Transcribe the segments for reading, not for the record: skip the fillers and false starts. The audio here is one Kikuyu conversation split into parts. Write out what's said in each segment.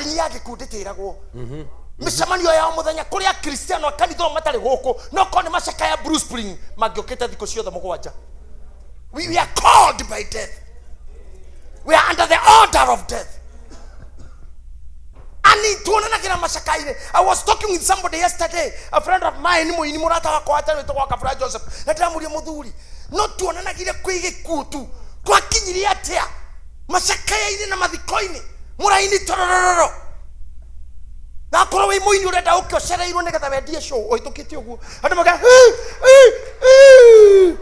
Gathering ya gĩkuũ ndĩtĩragwo. Mĩcemanio ya o mũthenya kũrĩ Akristiano a kanitha ũyũ matarĩ gũkũ, no korwo nĩ macakaya Blue Spring mangĩũkĩte thikũ ciothe mũgwanja. We are called by death. We are under the order of death. Ani tuonanagira macakaire. I was talking with somebody yesterday, a friend of mine, mũini mũrata wakwa wa tene wĩtagwo Kabura Joseph. Na ndĩramũria mũthuri, no tuonanagire kwĩ gĩkuũ tu. Twakinyirie atĩa macakaya-inĩ na mathiko-inĩ mũraini tororororo? Na akorwo wĩ mũini ũrenda ũke ũcereirwo nĩgetha wendie show ũhĩtũkĩte ũguo andũ maka "Hĩ, hĩ, hĩ."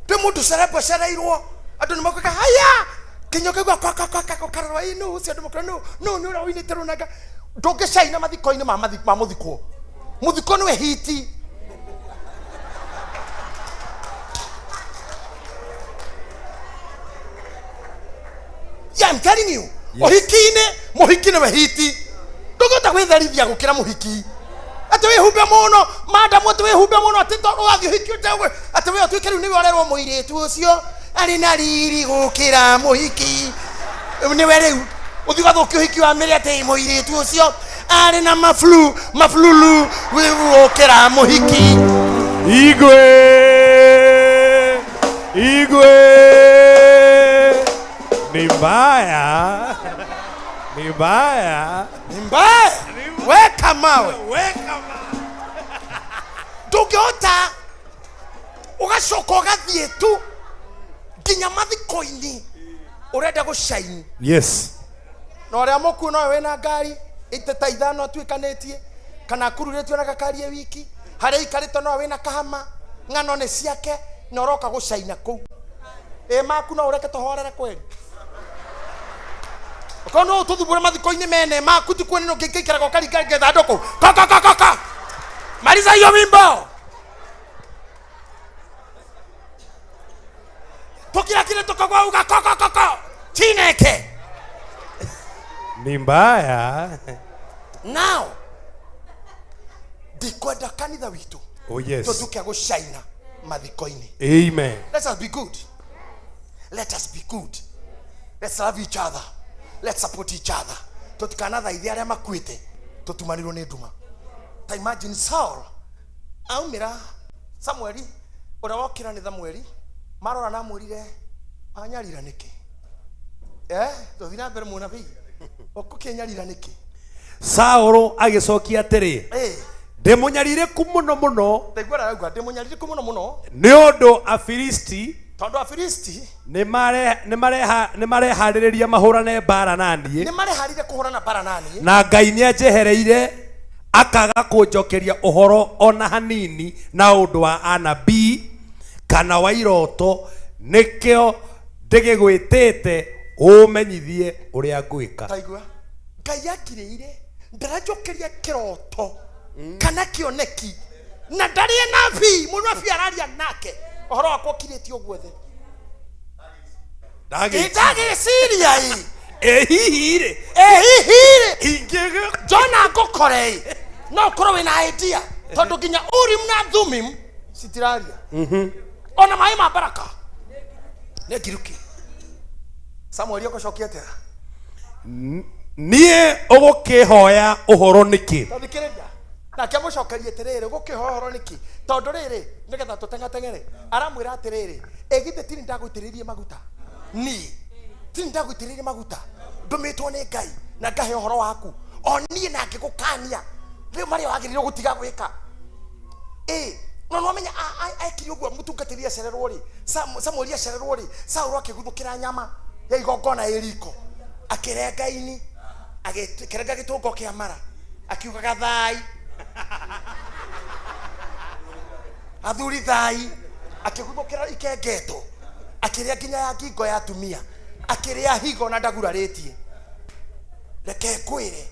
Ndĩ mũndũ celeb acereirwo andũ nĩ makuga haya kinya ũkaigua kwa kwa kwa kwa karora ĩ nũ ũcio andũ makora nũ nũ nĩ ũrĩa ũinĩte rũnanga. Ndũngĩcaina mathiko-inĩ ma mũthikwo. Mũthikwo nĩwe hiti. Yeah, I'm telling you. Ũhiki-inĩ mũhiki nĩwe hiti. Ndũngĩhota gwĩtherithia gũkĩra mũhiki. Atĩ wĩhumbe mũno, madamu, atĩ wĩhumbe mũno, atĩ tondũ wathiĩ ũhiki ũtegwe, atĩ we ũtuĩke rĩu nĩwe ũrerwo mũirĩtu ũcio arĩ na riri gũkĩra mũhiki. Nĩwe rĩu ũthiĩ ũgathũkia ũhiki wa mĩrĩ atĩ mũirĩtu ũcio arĩ na maflu maflulu gũkĩra mũhiki. Igwe, Igwe, ni mbaya, ni mbaya. Ni mbaya. Weka mawe. Weka mawe. Ndũngĩhota ũgacoka ũgathiĩ tu nginya mathiko-inĩ ũrenda gũcaini. Yes. Na ũrĩa mũkuũ nowe wĩna ngari ite ta ithano atuĩkanĩtie kana akururĩtio na gakari e wiki harĩa aikarĩte nowe wĩna kahama ng'ano nĩ ciake na ũroka gũcaina kũu. Ĩ maku no ũreke tũhorere kweri. Okorwo no ũtũthumbũre mathiko-inĩ mene maku ti kuonania ũngĩikaraga ũkaringa gĩthandũkũ ko ko ko ko ko. Maliza hiyo wimbo. Tukirakire tukagwa uga ko ko ko ko. Chineke. Ni mbaya. Now ndikwenda kanitha witũ Oh yes. tũtuke gũcaina mathiko-inĩ. Amen. Let us be good. Let us be good. Let's love each other. Let's support each other. Tũtikanathaithe arĩa makuĩte tũtumanĩrwo nĩ nduma. Ta imagine Saul aumĩra Samueli ũrĩa wokĩra nĩ Samueli marora na amwĩrire wanyarira nĩkĩ? Eh, tũthiĩ na mbere mũnabii. Ũkũkĩnyarira nĩkĩ? Saũlũ agĩcokia atĩrĩ, Eh, ndĩ mũnyarirĩku mũno mũno ndaigua arauga ndĩ mũnyarirĩku mũno mũno nĩ ũndũ Afilisti tondũ Afilisti nĩ mareharĩrĩria mahũrane mbara na niĩ, nĩ mareharĩria kũhũrana mbara na niĩ, na Ngai nĩanjehereire akaga kũnjokeria ũhoro ona hanini na ũndũ wa anabii kana wa iroto, nĩkĩo ndĩgĩgwĩtĩte ũmenyithie ũrĩa ngwĩka. Taigua Ngai akirĩire ndaranjokeria kĩroto kana kĩoneki na ndarĩ nabii mũnabii araria nake ũhoro wakwa ũkirĩtie ũguo thĩ. Ndagĩciria ĩ. Ĩ hihi rĩ. Ĩ hihi rĩ. Ingĩgĩ Jona ngũkore ĩ no ũkorwo wĩna idea tondũ nginya Urim na Thummim citiraria ona maĩ ma baraka nĩ ngiruki. Samueli ũgũcokia atĩa? Niĩ ũgũkĩhoya ũhoro nĩkĩ? Tathikĩrĩria. Nake amũcokerie atĩrĩrĩ, ũgũkĩhoya ũhoro nĩkĩ? Tondũ rĩrĩ, nĩgetha tũteng'ateng'ere, aramwĩra atĩrĩrĩ, ĩ githĩ tini ndagũitĩrĩirie maguta? Niĩ tini ndagũitĩrĩirie maguta, ndũmĩtwo nĩ Ngai na ngahe ũhoro waku, o niĩ na ngĩgũkania rĩu marĩa wagĩrĩirwo gũtiga gwĩka. Ĩ no nĩwamenya ekire ũguo mũtungatĩri acererwo rĩ, Samueli acererwo rĩ, Saũlũ akĩguthũkĩra nyama ya igongona ĩ riko, akĩrenga ini, akĩrenga gĩtũngo kĩa mara, akiugaga thai athuri thai, akĩguthũkĩra ikengeto, akĩrĩa nginya ya ngingo ya atumia, akĩrĩa higo na ndagurarĩtie. Reke ngwĩre,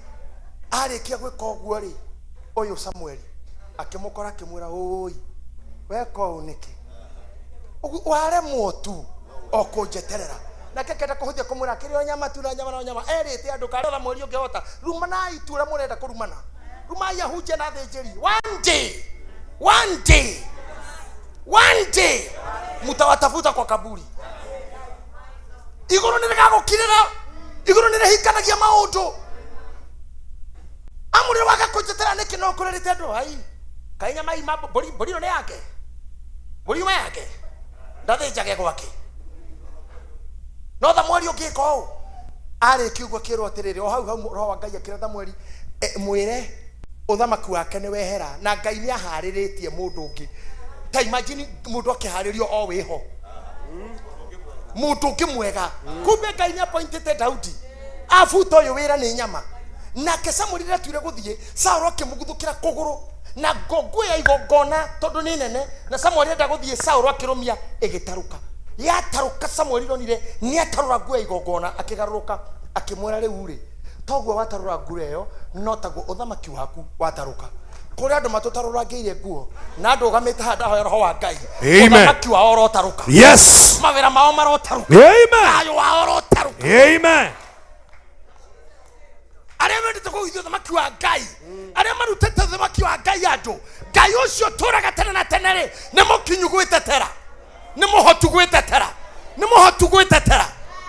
arĩkia gwĩka ũguo rĩ, ũyũ Samueli akĩmũkora akĩmwĩra, ũi weka ũũ nĩkĩ? Ũguo waremwo tu o kũnjeterera. Nake akĩenda kũhũthia kũmwĩra akĩrĩa o nyama tu na nyama na nyama, erĩte andũ karora mweri ũngĩhota rumanai tu ũrĩa mũrenda kũrumana, rumai ahunjia na athĩnjĩri. One day, one day, one day mtawatafuta kwa kaburi. Igũrũ nĩ rĩgagũkirĩra, igũrũ nĩ Nĩ rĩhinganagia maũndũ. Amũrĩre waga kũnjetera nĩkĩ no kũrĩrĩte andũ ai kaĩ nyama ima mbũri, mbũri ĩno nĩ yake, mbũri yuma yake, ndathĩnjage gwake. No Thamueli ũngĩka ũũ arĩkia ũguo akĩrwo atĩrĩrĩ, o hau hau roho wa Ngai akĩra Thamueli, mwĩre ũthamaki wake nĩ wehera na Ngai nĩ aharĩrĩtie mũndũ ũngĩ. Ta imagine mũndũ akĩharĩrio o wĩho mũndũ ũngĩ mwega. Kumbe Ngai nĩ appointĩte Daudi abuta ũyũ wĩra nĩ nyama. Nake Samueli rĩrĩa atuire gũthiĩ, Saũlũ akĩmũguthũkĩra kũgũrũ na nguo ya igongona tondũ nĩ nene, na Samueli enda gũthiĩ, Saũlũ akĩrũmia ĩgĩtarũka. Yatarũka, Samueli onire nĩ atarũra nguo ya igongona, akĩgarũrũka akĩmwĩra, rĩu rĩ, toguo watarũra nguo ĩyo no taguo ũthamaki waku watarũka. Kũrĩ andũ matũtarũrangĩire nguo na ndũgamĩte haha ndahoya roho wa Ngai. Amen. Ũthamaki wao ũrotarũka. Yes. Mawĩra mao marotarũka. Amen. Thayũ wao ũrotarũka. Amen. Arĩa mendete kũgithia ũthamaki wa Ngai, arĩa marutĩte ũthamaki wa Ngai andũ, Ngai ũcio ũtũraga tene na tene rĩ, nĩ mũkinyu gwĩtetera, nĩ mũhotu gwĩtetera, nĩ mũhotu gwĩtetera.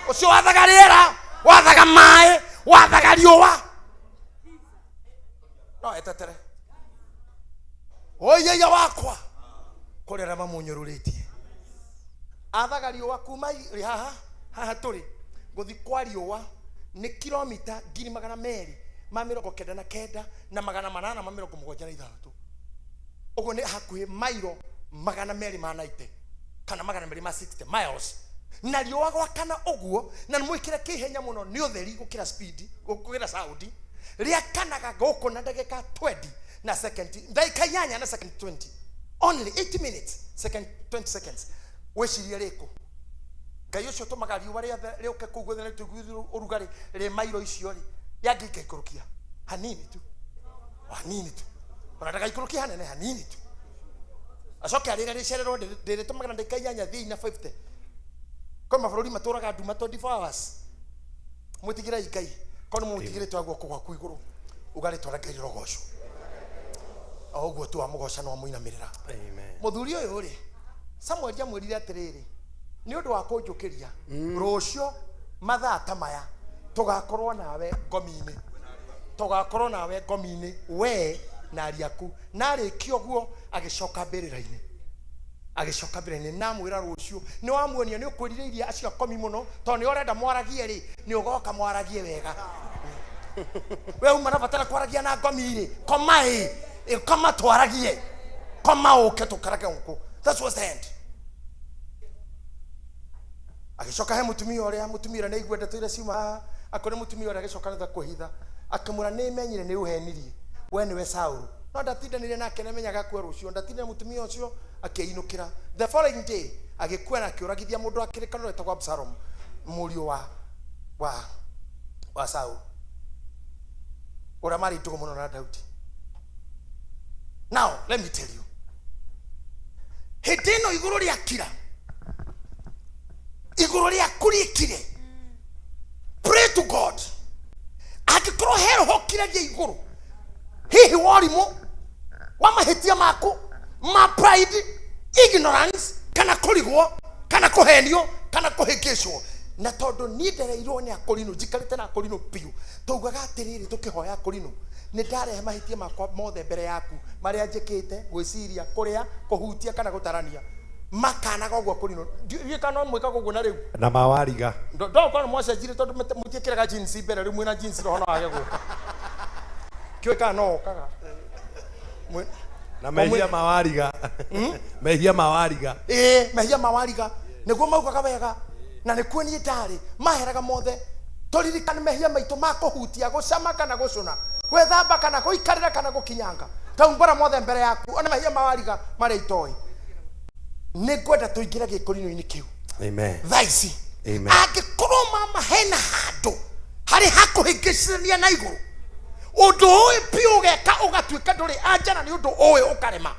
Ũcio wathaga rĩera, wathaga maĩ, wathaga riũa, no etetere. Oiyaiya wakwa, kũrĩ arĩa mamũnyũrũrĩtie. Athaga riũa kuma haha haha tũrĩ gũthi kwa riũa nĩ kilomita 299,876. Ũguo nĩ hakuhĩ mairo 290 kana 260 miles. Na riũa gwakana ũguo na mwĩkĩre kĩihenya mũno nĩ ũtheri gũkĩra speed, gũkĩra sound, rĩakanaga gũkũ na ndagĩka 20 na second, ndagĩka 8 na second 20, only 8 minutes second 20 seconds. Wĩcirie rĩkũ Ngai ũcio ũtũmaga riũa rĩothe rĩũke kũu guothe rĩtũiguithie ũrugarĩ rĩ mairo icio rĩ, yangĩikaikũrũkia hanini tu, hanini tu, ona ndagaikũrũkia hanene, hanini tu, acoke arĩre rĩcererwo ndĩrĩtũmaga na ndagĩka 8 thiĩ na 50. Kwĩ mabũrũri matũraga nduma 24 hours. Mwĩtigĩrei Ngai, korwo nĩ mũmũtigĩrĩte wa guoko gwaku igũrũ, uga rĩtwa rĩa Ngai rĩrogocwo. O ũguo tu wamũgoca no wamũinamĩrĩra. Amen. Mũthuri ũyũ rĩ, Samueli amwĩrire atĩrĩrĩ, nĩ ũndũ wa kũnjũkĩria, rũciũ mathaa ta maya tũgakorwo nawe ngomi-inĩ, tũgakorwo nawe ngomi-inĩ, we na ariũ aku. Na arĩkia ũguo agĩcoka mbĩrĩra-inĩ, agĩcoka mbĩrĩra-inĩ, na amwĩra rũciũ nĩ wamuonia nĩ ũkwĩrirĩirie acio akomi mũno, tondũ nĩ ũrenda mwaragie rĩ, nĩ ũgoka mwaragie wega. We uma nabatara kwaragia na ngomi rĩ, koma ĩ, koma twaragie, koma ũke tũkarage gũkũ. That was the end. Agĩcoka he mũtumia ũrĩa, mũtumia ũrĩa nĩ aigua ndeto iria ciuma haha, akore mũtumia ũrĩa agĩcoka na kwĩhitha, akĩmwĩra nĩ menyire nĩ ũhenirie, we nĩwe Saũlũ. No ndatindanire nake, nĩamenyaga akue rũciũ, ndatindanire mũtumia ũcio, akĩinũkĩra. The following day agĩkua na akĩũragithia mũndũ wa kĩrĩkanĩro wetagwo Absalom, mũriũ wa Saũlũ, ũrĩa marĩ ndũgũ mũno na Daudi. Now let me tell you, hĩndĩ ĩno igũrũ rĩakira, igũrũ rĩaku rĩkire, pray to God. Angĩkorwo he roho ũkiragia igũrũ, hihi worimũ wa mahĩtia maku ma pride, ignorance, kana kũrigwo, kana kũhenio, kana kũhĩngĩcwo, na tondũ niĩ ndereirwo nĩ akũrinũ, njikarĩte na akũrinũ biũ, taugaga atĩrĩrĩ tũkĩhoya akũrinũ, nĩ ndarehe mahĩtia makwa mothe mbere yaku, marĩa njĩkĩte, gwĩciria, kũrĩa, kũhutia kana gũtarania, makanaga ũguo akũrinũ. Ndiũĩ kana no mwĩkaga ũguo na rĩu. Na mawariga. Ndokorwo mwacenjirie tondũ mũtiĩkĩraga jeans mbere, rĩu mwĩna jeans, roho no age gũka. Kĩũĩ kana no okaga. Na mehia mawariga. Mehia mawariga. Ĩĩ, mehia mawariga nĩguo maugaga wega, na nĩkuo niĩ ndarĩ maheraga mothe. Tũririkane mehia maitũ ma kũhutia, gũcama kana gũcũna, gwĩthamba kana gũikarĩra kana gũkinyanga, taumbũra mothe mbere yaku, ona mehia mawariga marĩa itoĩ. Nĩ ngwenda tũingĩre gĩkũrinũ-inĩ kĩu. Amen. Thaa ici. Amen. Angĩkorwo mama hena handũ harĩ hakũhĩngĩcithania na igũrũ, ũndũ ũĩ biũ ũgeka ũgatuĩka ndũrĩ anja na nĩ ũndũ ũĩ ũkarema,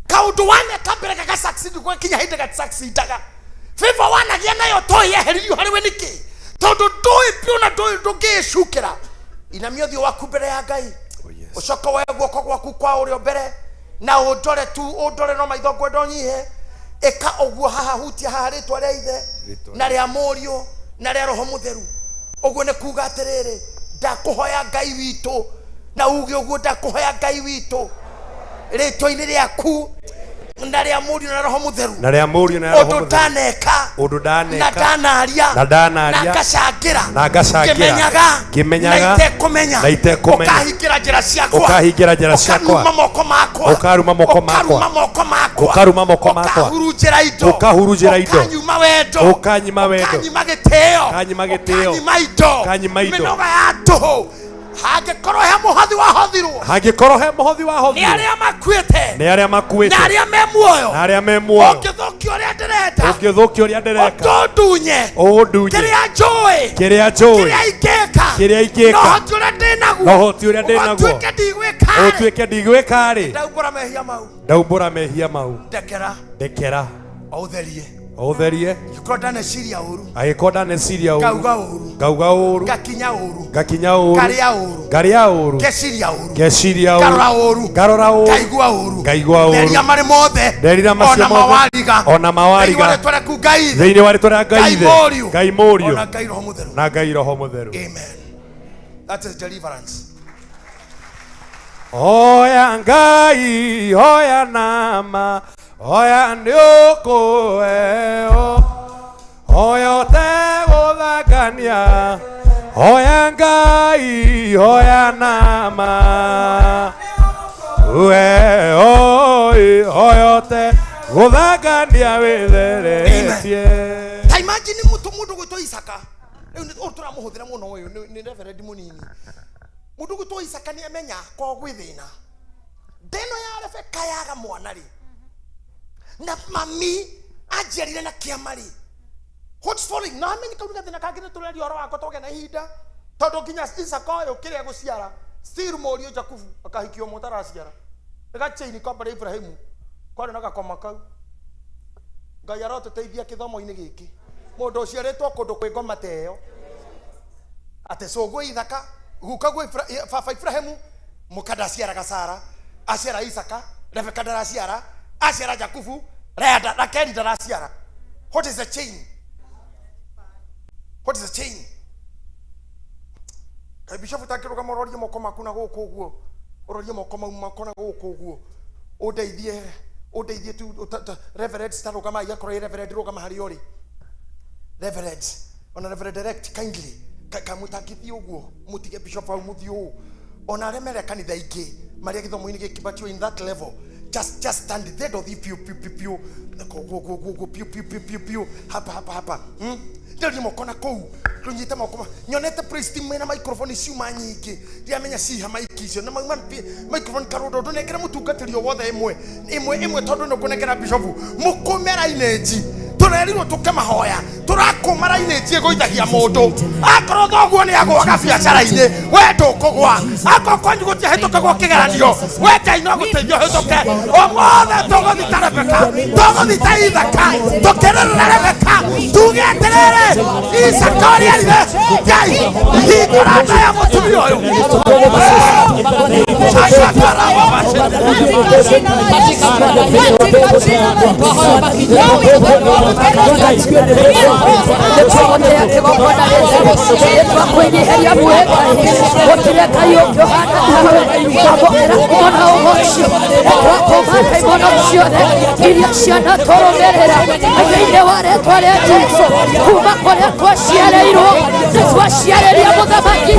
kaũndũ waneka mbere gaga succeed gwakinya hĩndĩ gasucceedaga, favor wanagĩa nayo toĩ yeheririo harĩ we nĩkĩ, tondũ ndũĩ biũ na ndũĩ ndũngĩĩcukĩra. Inamia ũthiũ waku mbere ya Ngai. Oh, yes. Ũcoke woe guoko gwaku kwa ũrĩo mbere na ũndore tu, ũndore no maitho ngwenda ũnyihe. Ĩka ũguo haha, hutia haha rĩtwa rĩa Ithe Rĩtwa na rĩa Mũriũ na rĩa Roho Mũtheru. Ũguo nĩ kuga atĩrĩrĩ, ndakũhoya Ngai witũ, na uge ũguo, ndakũhoya Ngai witũ rĩtwa-inĩ rĩaku na rĩa Mũriũ na Roho Mũtheru, na rĩa Mũriũ na Roho ũndũ Mũtheru, ndaneka, ũndũ na ndaneka, ndanaria, na ndanaria, na ngacangĩra, na ngacangĩra, ngĩmenyaga, ngĩmenyaga, na itekũmenya, na itekũmenya, ũkahingĩra njĩra ciakwa, ũkahingĩra njĩra ciakwa, ũkaruma moko makwa, ũkaruma moko makwa, ũkaruma moko makwa, ũkaruma moko makwa, ũkahurunjĩra indo, ũkahurunjĩra indo, ũkanyuma wendo, ũkanyima wendo, ũkanyima gĩtĩo, ũkanyima gĩtĩo, ũkanyima indo, ũkanyima indo. Mĩnoga ya tũhũ. Hangĩkorwo he mũhothi wahothirwo hangĩkorwo he mũhothi nĩ wahothirwo arĩa makuĩte nĩ arĩa makuĩte na arĩa me muoyo, na arĩa me muoyo, ũngĩthũkia ũrĩa ndĩrenda, ũngĩthũkia ũrĩa ndĩreka, ũtũndunye ũndunye kĩrĩa njũĩ, kĩrĩa njũĩ, kĩrĩa ingĩka, kĩrĩa ingĩka, na ũhoti ũrĩa ndĩnaguo, na ũhoti ũrĩa ndĩnaguo, ũtuĩke ndigwĩka, ũtuĩke ndigwĩka rĩ, ndaumbũra mehia mau, ndaumbũra mehia mau, ndekera, ndekera, ũtherie. Ũtherie. Angĩkorwo ndaneciria ũru, Angĩkorwo ndaneciria ũru, ngauga ũru, ngauga ũru, ngakinya ũru, ngakinya ũru, ngarĩa ũru, ngarĩa ũru, ngeciria ũru, ngeciria ũru, ngarora ũru, ngarora ũru, ngaigua ũru, ngaigua ũru. Nderia marĩ mothe, Nderira macio ona mothe, mawariga, ona mawariga. Thĩinĩ wa rĩtwa rĩaku Ngai Ithe, thĩinĩ wa rĩtwa rĩa Ngai Ngai Ithe, Mũriũ, Ngai Mũriũ, ona Ngai Roho Mũtheru. Na Ngai Roho Mũtheru. Amen. That is deliverance. Oya Ngai, oya nama, oya nĩ ũkũheo, oya ũtegũthakania, oya Ngai, oya nama, we oi, oya ũtegũthakania wĩtheretie. Ta imagine mũtu mũndũ gwĩtwo Isaka. Rĩu nĩ ũyũ tũramũhũthĩra mũno, ũyũ nĩ reverend mũnini. Mũndũ gwĩtwo Isaka nĩ amenya ko gwĩ thĩna. Ndeno ya Rebeka yaga mwana rĩ, na mami anjiarire na kĩama rĩ, what's following? Na amenye kau nĩ gathĩna kangĩ, nĩ tũreria ũhoro wako tũgĩa na ihinda, tondũ nginya Isaka ũyũ kĩrĩa gũciara still mũriũ Jakubu akahikio ũmwe ũtaraciara, nĩ gachaini kwa mbere Ibrahimu kwarĩ na gakoma kau. Ngai arotũteithia gĩthomo-inĩ gĩkĩ, mũndũ ũciarĩtwo kũndũ kwĩ ngoma ta ĩyo, atĩ cũgũ ithaka gukaguo baba Ibrahimu mũka ndaciaraga, Sara aciara Isaka, Rebeka ndaraciara, aciara Jakubu, Lea Rakeli ndaraciara. What is the chain? What is the chain? Kaĩ bishop ũtangĩrũgama ũrorie moko maku na gũkũ ũguo, ũrorie moko mau mako na gũkũ ũguo, ũndeithie, ũndeithie tu. Reverend, tarũgama, akorwo ĩ reverend, rũgama harĩa ũrĩ. Reverend, ona reverend direct kindly kamũtangĩthiĩ ũguo, mũtige bishop hau, mũthiĩ ũũ, ona arĩa mere kanitha ingĩ marĩa gĩthomo-inĩ gĩkĩ, but you're in that level, just stand there, ndũthiĩ piũ piũ piũ piũ guo guo guo guo piũ piũ piũ piũ piũ, hapa hapa hapa, Ndĩroria moko na kũu, tũnyite moko nyonete praise team mena microphone ciuma nyingĩ, ndiramenya ciha maiki icio na mauma microphone karũndũ, ndũnengere mũtungatĩri o wothe ĩmwe ĩmwe ĩmwe, tondũ nĩ ũkũnengera bishop mũkũme rainĩnji, tũrerirwo tũke mahoya, tũrakũma rainĩnji ĩgũithagia mũndũ, akorwo thoguo nĩ agũaga biacara-inĩ, we ndũkũgwa, akorwo kwanyu gũtiahĩtũkagwo kĩgeranio, we Ngai no gũteithia ũhĩtũke. Ũmũthĩ tũgũthi ta Rebeka, tũgũthi ta Ithaka, tũkĩrĩrĩra Rebeka, tuge atĩrĩrĩ, Isaka ũrĩa erire Ngai, hingũra nda ya mũtumia ũyũ. Katika jina la Yesu. Katika jina la Twakwĩnyiheria mwĩkai gũtirĩ Ngai ũngĩ ũhana tawe, twamũkĩra kumona ũgoci, twakũma ndaimono ciothe iria cianatũrũmĩrĩra thĩinĩ wa rĩtwa rĩa Jesu, kuma kũrĩa twaciarĩirwo nĩ twaciarĩria mũthamaki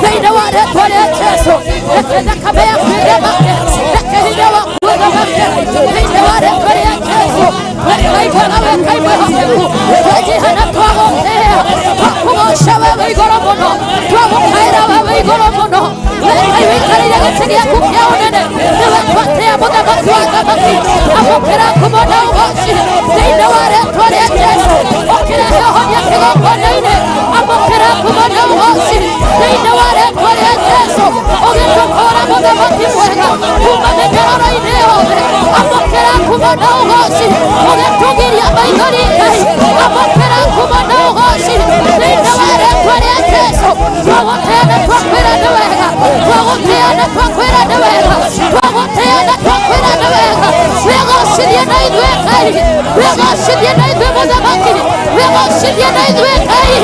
thĩinĩ wa rĩtwa rĩa Jesu. Reke thakame yaku ĩthamake, reke hinya waku ũthamake thĩinĩ wa rĩtwa rĩa Jesu. Wekai mwega, wekai mwĩhokeku, twanyiha na twagũtĩĩa, twakũgoca wewe igũrũ mũno, twagũkaĩra wewe igũrũ mũno, wekai wĩikarĩire gĩtĩ gĩaku kĩa ũnene, nĩwe twatĩa mũthamaki wa thamaki. Amũkĩra ngumo na ũgoci thĩinĩ wa rĩtwa rĩa Jesu, ũkĩrehe ũhonia kĩgongona-inĩ. Amũkĩra ngumo na ũgoci thĩinĩ wa rĩtwa rĩa Jesu, ũgĩtũkũra mũthamaki mwega kuma mĩnyororo-inĩ yothe. Amũkĩra ngumo na ũgoci, ũgĩtũgiria maithori Ngai. Amũkĩra ngumo na ũgoci thĩinĩ wa rĩtwa rĩa Jesu. Twagũtĩĩa na twakwĩra nĩ wega, twagũtĩĩa na twakwĩra nĩ wega, twagũtĩĩa na twakwĩra nĩ wega, wĩgocithie. Wĩgocithie na ithuĩ Ngai, wĩgocithie na ithuĩ mũthamaki, wĩgocithie na ithuĩ Ngai,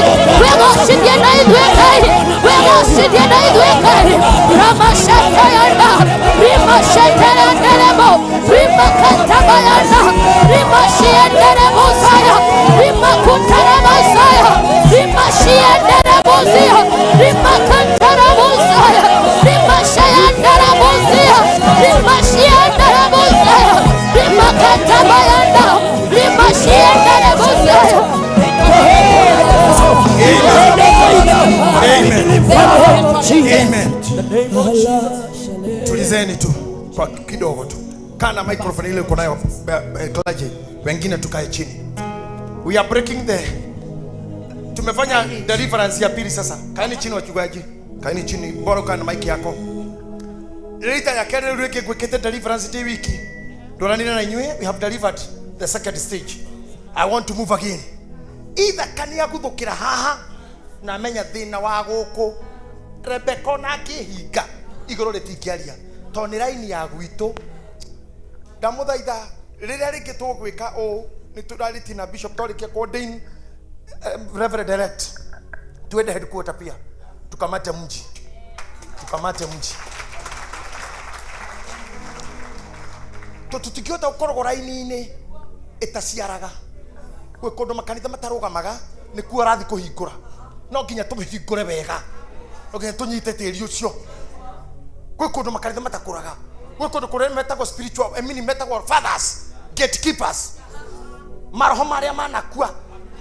wĩgocithie na ithuĩ Ngai, wĩgocithie na ithuĩ Ngai. Ramashatayana, rimashateyanderebo, rimakatabayana, rimashienderebosaya, rimakutarabasaya, rimashienderebozia, rimakantarabosaya, rimashayandarabozia, rimashienderebosaya, rimakatabayana, rimashienderebosaya. Amen. Amen. Tulizeni tu kwa kidogo tu. Kaa na microphone ile uko nayo, clergy. Wengine tukae chini. We are breaking the Tumefanya deliverance ya pili sasa. Kaeni chini, wachungaji. Kaeni chini. Bora kaa na mic yako. Rita ya kerĩ rĩu rĩngĩ ngwĩkĩte deliverance ndĩ wiki. Ndũranire na inyuĩ, we have delivered the second stage. I want to move again. Either kania guthukira haha na menya thĩna wa gũkũ Rebecca ona akĩhinga igũrũ rĩtingĩaria tondũ nĩ raini ya gwitũ. Ndamũthaitha, rĩrĩa rĩngĩ tũgwĩka ũũ nĩ tũrarĩtie na bishop twarĩkia ku ordain reverend elect, tuende headquarter pia tukamate mji, tukamate mji to tũtingĩhota gũkoragwo raini-inĩ ĩtaciaraga. Gwĩ kũndũ makanitha matarũgamaga nĩkuo arathi kũhingũra. No nginya tũhingũre wega, no nginya tũnyite tĩri ũcio. Gwĩ kũndũ makanitha matakũraga, gwĩ kũndũ kũrĩa metagwo spiritual, I mean, metagwo fathers, gatekeepers, maroho marĩa manakua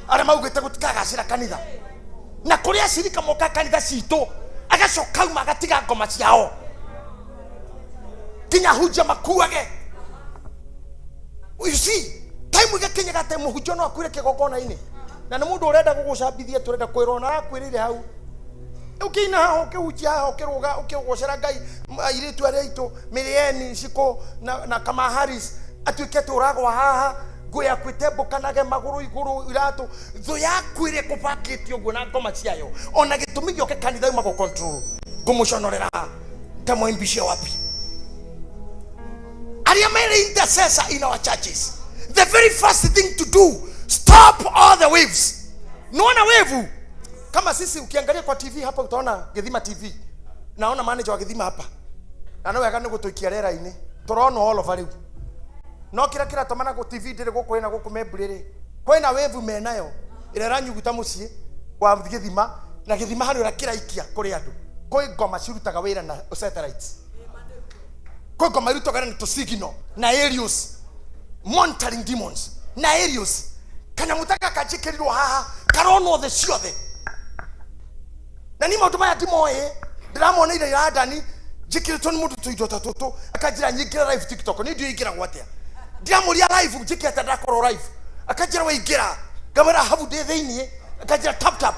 arĩa maugĩte gũtikagacĩra kanitha na kũrĩa acirika moka kanitha citũ agacoka auma agatiga ngoma ciao nginya hunjia makuage. You see, time igakinyaga atĩ mũhunjia no akuire kĩgongona-inĩ na nĩ mũndũ ũrenda gũgũcambithia, tũrenda kwĩrwo na arakwĩrĩire hau ũkĩina haha, ũkĩhunjia haha, ũkĩrũga, ũkĩgocera Ngai, airĩtu arĩa aitũ Mĩrĩeni Cikũ na Kama Harris atuĩke atĩ ũragwa haha, nguo yaku ĩtembũkanage magũrũ igũrũ, iratũ thũ yaku ĩrĩa ĩkũbangĩte ũguo na ngoma ciayo ona gĩtũmi gĩoke kanitha yuma gũ control ngũmũconorera tamwaimbishia wapi. Arĩa mere intercessor in our churches, the very first thing to do, stop all the waves. Naona wave kama sisi, ukiangalia kwa TV hapa utaona Githima TV, naona manager wa Githima hapa na no wega nĩ gũtũikia rĩera-inĩ tũrona all over. Rĩu no kĩrĩa kĩratũmana gũ TV ndĩrĩ gũkũ ĩna gũkũ membri rĩ, kwĩna wave menayo ĩrĩa ĩranyuguta mũciĩ wa Gĩthima na Gĩthima harĩ ũrĩa kĩraikia kũrĩ andũ. Kwĩ ngoma cirutaga wĩra na satellites, kwĩ ngoma irutaga wĩra na tũsigino na aerials, monitoring demons na aerials. Kanyamũ ta gaka njĩkĩrirwo haha karonwo thĩ ciothe na ni maũndũ maya ndimoĩ, ndĩramoneire iradani njĩkĩrĩtwo nĩ mũndũ tũindo ta tũtũ akanjĩra nyingĩra live TikTok. Nĩ ndiũ ingĩragwo atĩa? Ndiramũria live njĩke atĩa ndakorwo live? Akanjĩra waingĩra, ngamwĩra habu ndĩ thĩiniĩ, akanjĩra tap tap,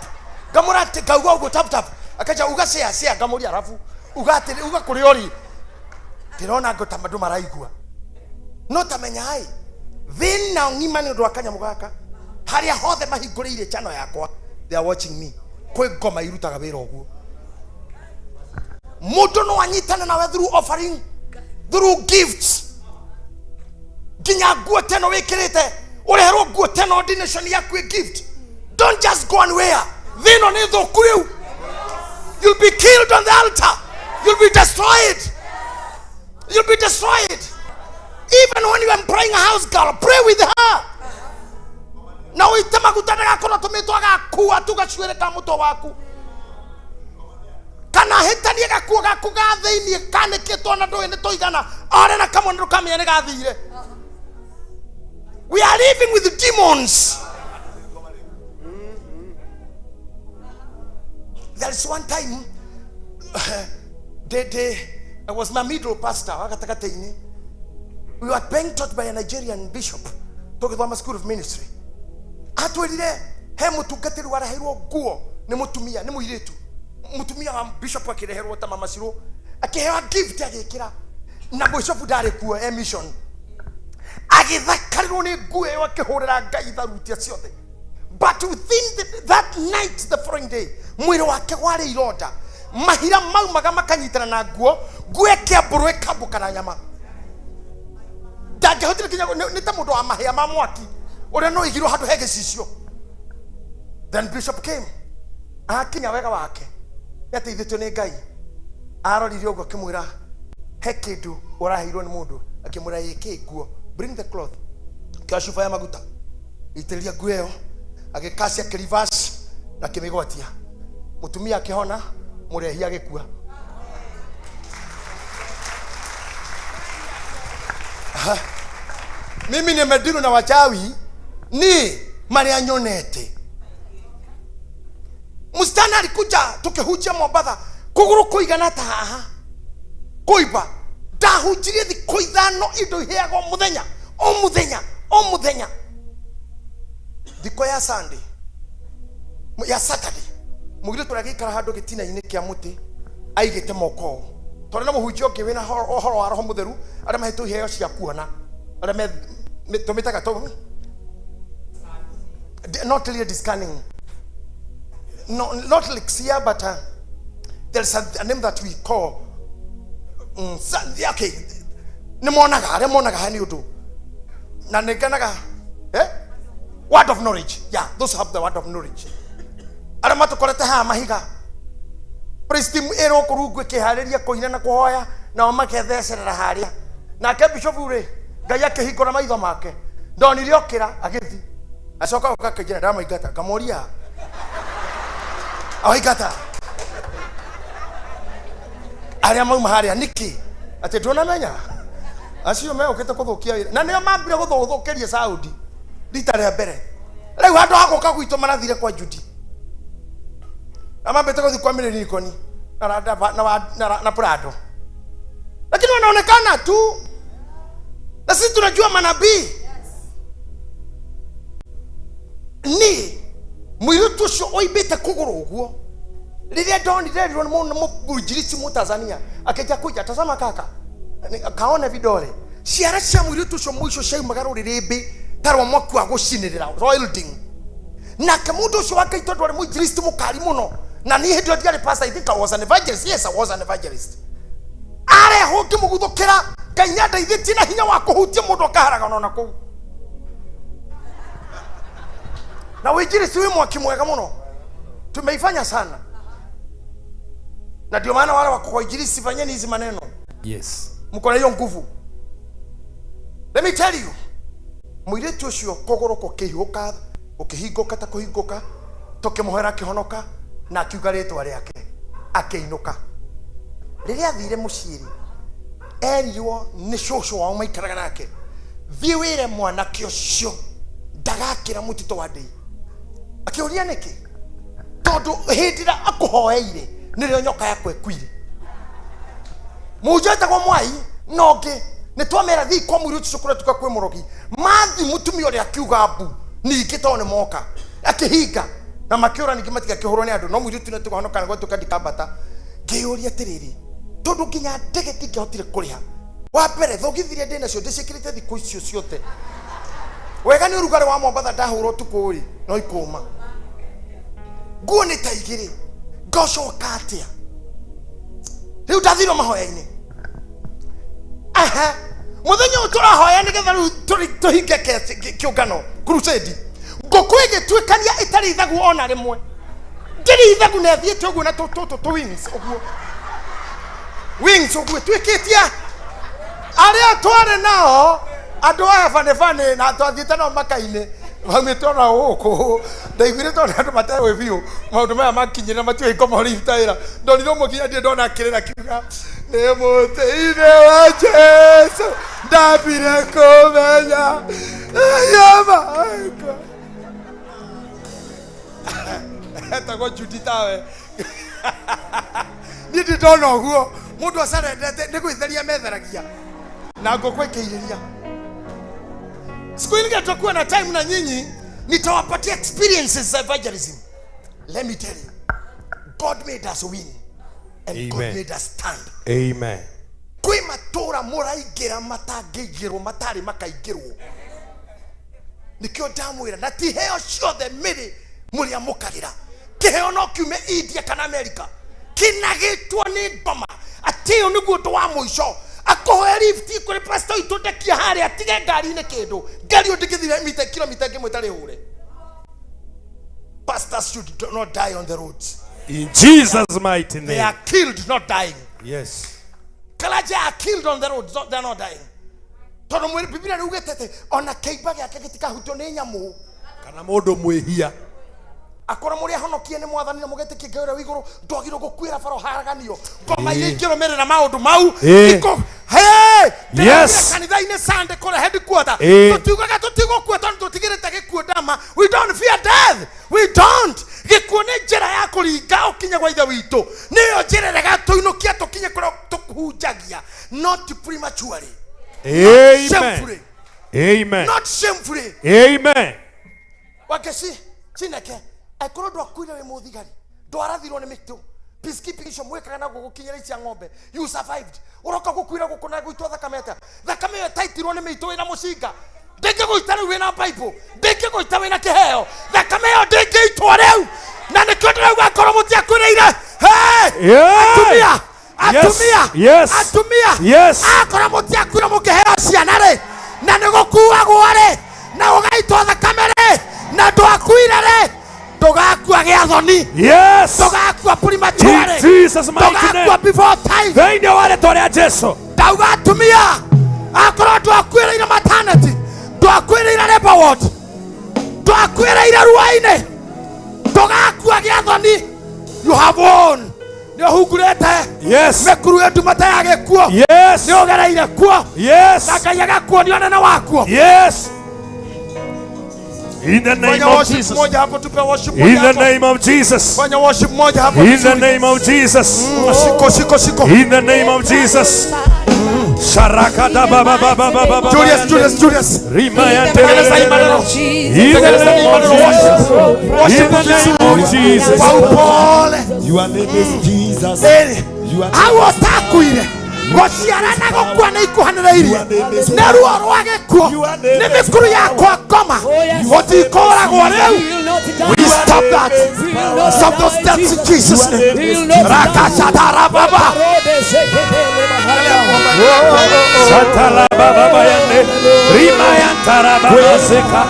ngamwĩra atĩ ngauga ũguo tap tap, akanjĩra uga share share, ngamũria arabu uga atĩrĩ uga kũrĩa ũrĩ. Ndĩrona ngo ta andũ maraigua no tamenyai thĩna ng'ima nĩ ũndũ wa kanyamũ gaka. Harĩa hothe mahingũrĩire channel yakwa, they are watching me. Kwĩ ngoma irutaga wĩra ũguo. Mũndũ no anyitane nawe through offering, through gifts, nginya nguo teno wĩkĩrĩte, ũreherwo nguo teno ordination yaku ĩ gift. Don't just go and wear. Thĩno nĩ thũku rĩu. You'll be killed on the altar, you'll be destroyed, you'll be destroyed. Even when you are employing a house girl, pray with her na ũite maguta ndagakorwo tũmĩtwo agakua tu gacuĩrĩ ka mũtwe waku kana hĩtanie gakuo gaku ga thĩiniĩ kanĩkĩtwo na ndũĩ nĩ tũigana ore na kamwe ndũkamenya nĩ gathire. We are living with demons. There is one time I was my middle pastor wa gatagatĩ-inĩ. We were being taught by a Nigerian bishop tũgĩthoma school of ministry. Atwĩrire he mũtungatĩri wareheirwo nguo nĩ mũtumia, nĩ mũirĩtu mũtumia wa bishop, akĩreherwo ta mama Ciro, akĩheo gift agĩkĩra na bishop ndarĩ kuo e mission, agĩthakarirwo nĩ nguo ĩyo, akĩhũrĩra Ngai tharutia ciothe. But within that night, the following day, mwĩrĩ wake warĩ ironda, mahira maumaga makanyitana na nguo, nguo ĩkĩambũrwo ĩkambũka na nyama. Ndangĩhotire kinya nĩ ta mũndũ wa mahĩa ma mwaki ũrĩa no igirwo handũ he gĩcicio. Then bishop came, akinya wega wake nĩateithĩtio nĩ Ngai, arorire ũguo akĩmwĩra he kĩndũ ũraheirwo nĩ mũndũ, akĩmwĩra ĩkĩ nguo, bring the cloth, kĩoya cuba ya maguta itĩrĩria nguo ĩyo, agĩkacia akĩreverse na akĩmĩgwatia, mũtumia akĩhona, mũrehi agĩkua. Aha. Mimi nimediru na wachawi ni marĩa nyonete. Msichana alikuja tukihunjia Mombatha, kũgũrũ kũigana ta haha kũimba, ndahunjirie thikũ 5 indo iheagwo mũthenya o mũthenya o mũthenya. Thikũ ya Sunday ya Saturday mũirĩtu ũrĩa agĩikara handũ gĩtina-inĩ kĩa mũtĩ aigĩte moko ũũ, tondũ na mũhunjia ũngĩ wĩna ũhoro wa Roho Mũtheru, arĩa mahetwo iheo cia kuona, arĩa tũmĩtaga tũ not really scanning, no, not lexia, but there's a name that we call yeah, okay, nĩ monaga arĩa monaga ha nĩ ũndũ na nĩ ngenaga, eh? Word of knowledge, yeah, those have the word of knowledge, arĩa matũkorete haha mahiga praise team ĩrwo kũrungu ĩkĩharĩria kũina na kũhoya, nao makethecerera harĩa. Nake bishop rĩ, Ngai akĩhingũra maitho make, ndonire okĩra agĩthi, acoka oka akĩnjĩra ndamaingata, ngamũria awaingata arĩa mauma harĩa nĩkĩ, atĩ ndũnamenya acio megũkĩte kũthũkia wĩra, na nĩo mambire gũthũkĩria Saudi rita rĩa mbere. Rĩu handũ ha gũka gwitũ marathire kwa Judy, na mambĩte gũthiĩ kwa Mĩrĩnikoni na Randaba na Prado, lakini wanaonekana tu, na sisi tunajua manabii ni mũirĩtu ũcio oimbĩte kũgũrũ ũguo. Rĩrĩa ndonire rirwo nĩ mũinjilisti Mũtanzania akĩnja kuja, tazama kaka, kaone vidole, ciara cia mũirĩtu ũcio mũico ciaumaga rũrĩrĩmbĩ ta rwa mwaki wa gũcinĩrĩra, welding. Nake mũndũ ũcio wa Ngai, tondũ arĩ mũinjilisti mũkari mũno, na niĩ hĩndĩ ĩyo ndiarĩ pastor, I think I was an evangelist, yes, I was an evangelist, arehwo ngĩmũguthũkĩra. Ngai nĩandeithĩtie na hinya wa kũhutia mũndũ akaharagana ona kũu, na ũinjilisti wĩ mwaki mwega mũno, tumeifanya sana, na ndio maana wale wako kwa injilisti, fanyeni hizi maneno. Mko na hiyo nguvu. Let me tell you, mũirĩtu ũcio kũgũrũ gũkĩhiũka, gũkĩhingũka ta kũhingũka, tũkĩmũhera akĩhonoka, na akiuga rĩtwa rĩake, akĩinũka. Rĩrĩa athire mũciĩ rĩ, erirwo nĩ cũcũ wao maikaraga nake, thiĩ wĩre mwanake ũcio ndagakĩra mũtitũ wa ndĩi. Akĩũria nĩkĩ, tondũ hĩndĩ ĩrĩa akũhoeire nĩrĩo nyoka yakwa ĩkuire. Mũhunjia wetagwo Mwai na ũngĩ nĩ twamera thiĩ kwa mũirĩtu ũcio kũrĩa tuka kwĩ mũrogi, mathi mũtumia ũrĩa akiuga mbu ningĩ tondũ nĩ moka, akĩhinga na makĩũra, ningĩ matigakĩhũrwo nĩ andũ, no mũirĩtu nĩ tũkahonoka gwatuĩka ndikambata. Ngĩyũria atĩrĩrĩ, tondũ nginya ndege ndingĩahotire kũrĩha, wa mbere thogithi iria ndĩ nacio ndĩciĩkĩrĩte thikũ icio ciothe wega nĩ ũrugarĩ wa Mombatha, ndahũra ũtukũ rĩ no ikũma, nguo nĩ ta igĩrĩ, ngocoka atĩa? Rĩu ndathirwo mahoya-inĩ. Aha, mũthenya ũyũ tũrahoya nĩgetha rĩu tũhinge kĩũngano crusade, ngũkũ ĩgĩtuĩkania ĩtarĩ ithagu ona rĩmwe, ndĩrĩ ithagu, na ĩthiĩte ũguo na tũ wings ũguo, wings ũguo ĩtuĩkĩtie. Arĩa twarĩ nao andũ aya banebane na twathiĩte nao maka-inĩ maumĩte ona gũkũ, ndaiguire tondũ andũ mateũĩ biũ maũndũ maya makinyĩra, matiũĩ ngoma ũrĩa iruta wĩra. Ndonire ũmwe nginya ndirĩ ndona akĩrĩra, akiuga nĩ mũtĩ-inĩ wa Jesu ndambire kũmenya yama etagwo Judy tawe. Niĩ ndĩ ndona ũguo mũndũ acarendete nĩ gwĩtheria metheragia na ngũkũ ĩkĩirĩria. Siku ingine tutakuwa na time na nyinyi, nitawapatia experiences za evangelism. Let me tell you, God made us win and God Amen. made us stand. Amen. Kwĩ matũra mũraingĩra matangĩingĩrwo, matarĩ makaingĩrwo, nĩkĩo ndamwĩra na ti heo ciothe mĩrĩ mũrĩamũkagĩra. Kĩheo no kiume India kana America, kĩnagĩtwo nĩ ngoma atĩ ũyũ nĩguo ũndũ wa mũico. Akũhoe lift kũrĩ pastor witũ ndekia harĩa atige ngari-inĩ kĩndũ. Ngari ĩyo ndĩngĩthira mita kilomita ĩmwe ĩtarĩ hũre. Pastors should not die on the roads. In Jesus' mighty They name. are killed, not dying. Yes. Clergy are killed on the roads, not, they are not dying. Tondũ mwĩrĩ Biblia nĩ atĩ ona kĩimba gĩake gĩtikahutio nĩ nyamũ. Kana mũndũ mwĩhia. Akorwo mũrĩ ahonokie nĩ mwathani na mũgetĩkia Ngai ũrĩa wĩ igũrũ, ndwagĩrĩirwo gũkuĩra bara ũharaganio. Ngoma iria ingĩrũmĩrĩra maũndũ mau Hey! Ndĩraugire kanitha-inĩ Sunday kũrĩa headquarter. Tũtiugaga tũtigũkua tondũ tũtigĩrĩte gĩkuũ ndama. We don't fear death. We don't. Gĩkuũ nĩ njĩra ya kũringa ũkinye gwa Ithe witũ. Nĩyo njĩra ĩrĩa ĩgatũinũkia tũkinye kũrĩa tũhunjagia. Not prematurely. Amen. Shamefully. Amen. Not shamefully. Amen. Wakeci Chineke angĩkorwo ndwakuire wĩ mũthigari, ndwarathirwo nĩ mĩtũ, peacekeeping icio mwĩkaga na gũgũkinyĩra icia ng'ombe, you survived. Ũroka gũkuira gũkũ na gũitwo thakame atĩa? Thakame ĩyo ĩtaitirwo nĩ mĩitũ wĩna mũcinga ndĩngĩgũita rĩu wĩna Bible, ndĩngĩgũita wĩna kĩheo, thakame ĩyo ndĩngĩitwo rĩu. Na nĩkĩo ndĩrauga ngorwo mũtiakwĩrĩire. Hey! Yeah. Atumia, atumia, Yes. atumia, Yes. akorwo mũtiakuire mũkĩheo ciana rĩ, na nĩ gũkuagwo rĩ, na ũgaitwo thakame rĩ, na ndwakuire rĩ, ndũgakua gĩa thoni. Yes. Ndũgakua prematurely. In Jesus' mighty Ndũgakua name. before time. Thĩinĩ wa rĩtwa rĩa Jesu. Ndauga atumia, akorwo ndwakuĩrĩire maternity, ndwakuĩrĩire labor ward, ndwakuĩrĩire ruainĩ, ndũgakua gĩa thoni. You have won. Nĩ ũhungurĩte Yes. mĩkuru ĩ ndumata ya gĩkuũ. Yes. Nĩ ũgereire kuo. Yes. Na Ngai agakuonia ũnene wakuo. Yes. In the name Fanya of worship Jesus. moja hapo, tupe worship In moja the hapo. name of Jesus. Fanya worship moja hapo In the vizuri. name of Jesus. Shiko, shiko, shiko. In the name of Jesus. Sharakata ba ba ba ba ba ba ba. Julius, Julius, Julius. Rimaya Tengeneza hii maneno. In the Tengeneza hii name of maneno. Worship. Jesus. Worship In the name of Jesus. Kwa upole. Your name is Jesus. Ĩrĩ. You are Hau ũtakuire gũciara na gũkua nĩ ikuhanĩrĩirie, nĩ ruo rwa gĩkuũ, nĩ mĩkuru yakwa ngoma, gũtikũragwo rĩu. We stop that. Stop those steps in Jesus' name. Rakashatarababa. Satala baba bayande. Rimaya tarababa seka.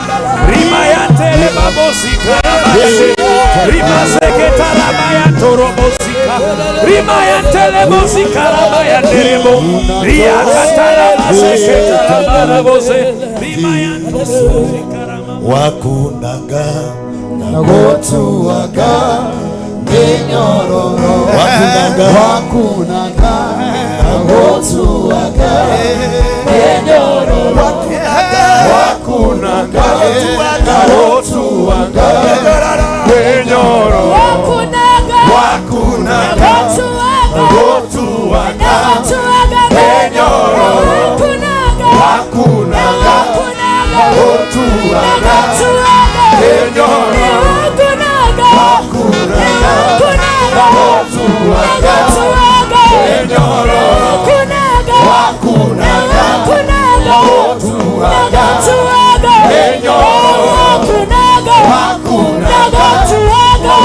Rimaya tere babosika rabayande. Rimaseke tarabaya torobosika. Rimaya tere bosika rabayande rebo. Riakatara maseke tarabarabose. Rimaya tosika rama. Wakunaga na gotuaga minyororo, wakunaga, wakunaga na gotuaga minyororo, wakunaga, wakunaga na gotuaga Minyororo. Wakunaga, wakunaga na gotuaga minyororo, wakunaga na gotuaga minyororo, wakunaga na gotuaga minyororo, wakunaga na gotuaga minyororo, wakunaga na gotuaga minyororo, wakunaga na gotuaga minyororo, wakunaga na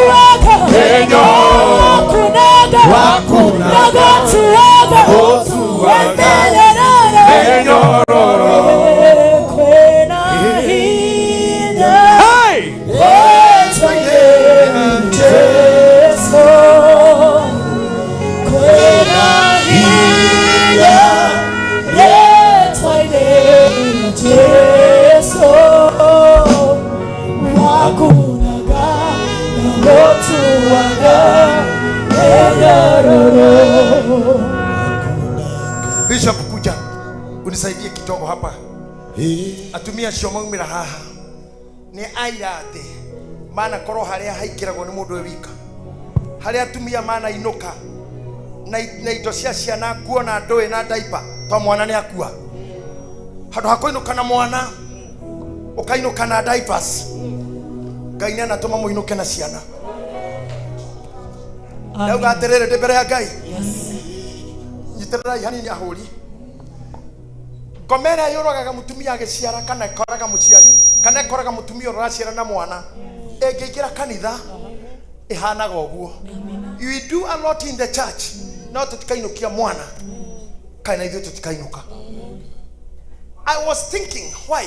gotuaga minyororo, wakunaga na gotuaga minyororo. Hey! Bishop, kuja unisaidie kidogo hapa. Atumia acio maumĩra haha nĩ aira atĩ manakorwo harĩa haingĩragwo nĩ mũndũ wĩ wika, harĩa atumia manainũka na indo cia ciana, nguo na ndũĩ na ndaipa, to mwana nĩ akua. Handũ ha kũinũka na mwana ũkainũka na diapers. Ngai nĩ anatũma mũinũke na ciana. Ndauga atĩrĩrĩ ndĩ mbere ya Ngai, nyitĩrĩrai hanini ahũri. Ngoma ĩrĩa yũragaga mũtumia agĩciara kana ĩkoraga mũciari kana ĩkoraga mũtumia ũrĩa ũraciara na mwana ĩngĩingĩra kanitha ĩhanaga ũguo. We do a lot in the church, no tũtikainũkia mwana kana ithuĩ tũtikainũka. I was thinking, why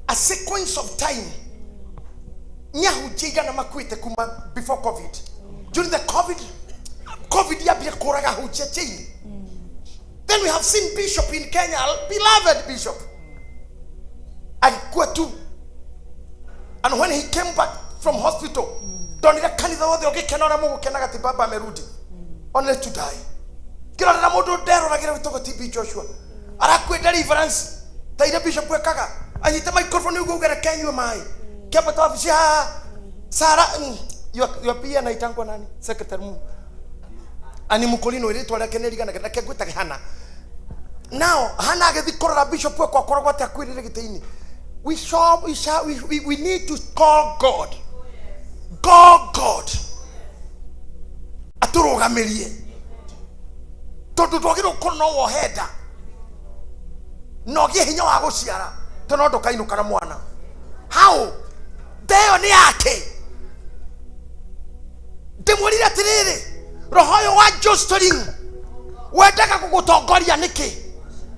a sequence of time nĩ ahunjia igana makuĩte kuma before COVID? During the COVID, COVID yambire kũraga ahunjia chain. Then we have seen bishop in Kenya, beloved bishop, agĩkua tu. And when he came back from hospital, ndonire kanitha wothe ũgĩkena ũrĩa mũgũkenaga atĩ baba amerudi, only to die. Ngĩrorera mũndũ nderoragĩra wĩtagwo TB Joshua arakue deliverance ta iria bishop ekaga, anyite microphone ũguo uge reke nyue maĩ, kĩambata wabici haha. Sara, your PA anaitangwa nani? Secretary mu ani mukolino, rĩtwa rĩake nĩ rigana, reke ngwĩtage Hana. Now Hana agĩthiĩ kũrora bishop wakwa akoragwo atĩ akuĩrĩre gĩtĩ-inĩ. We, shall, we, shall, we, we, we need to call God, God, God atũrũgamĩrie, tondũ twagĩrĩirwo gũkorwo no wohe nda na ũgĩe hinya wa gũciara, tondũ no ndũkainũka na mwana hau. Nda ĩyo nĩ yake. Ndĩmwĩrire atĩrĩrĩ, roho ũyũ wa jostling wendaga gũgũtongoria nĩkĩ?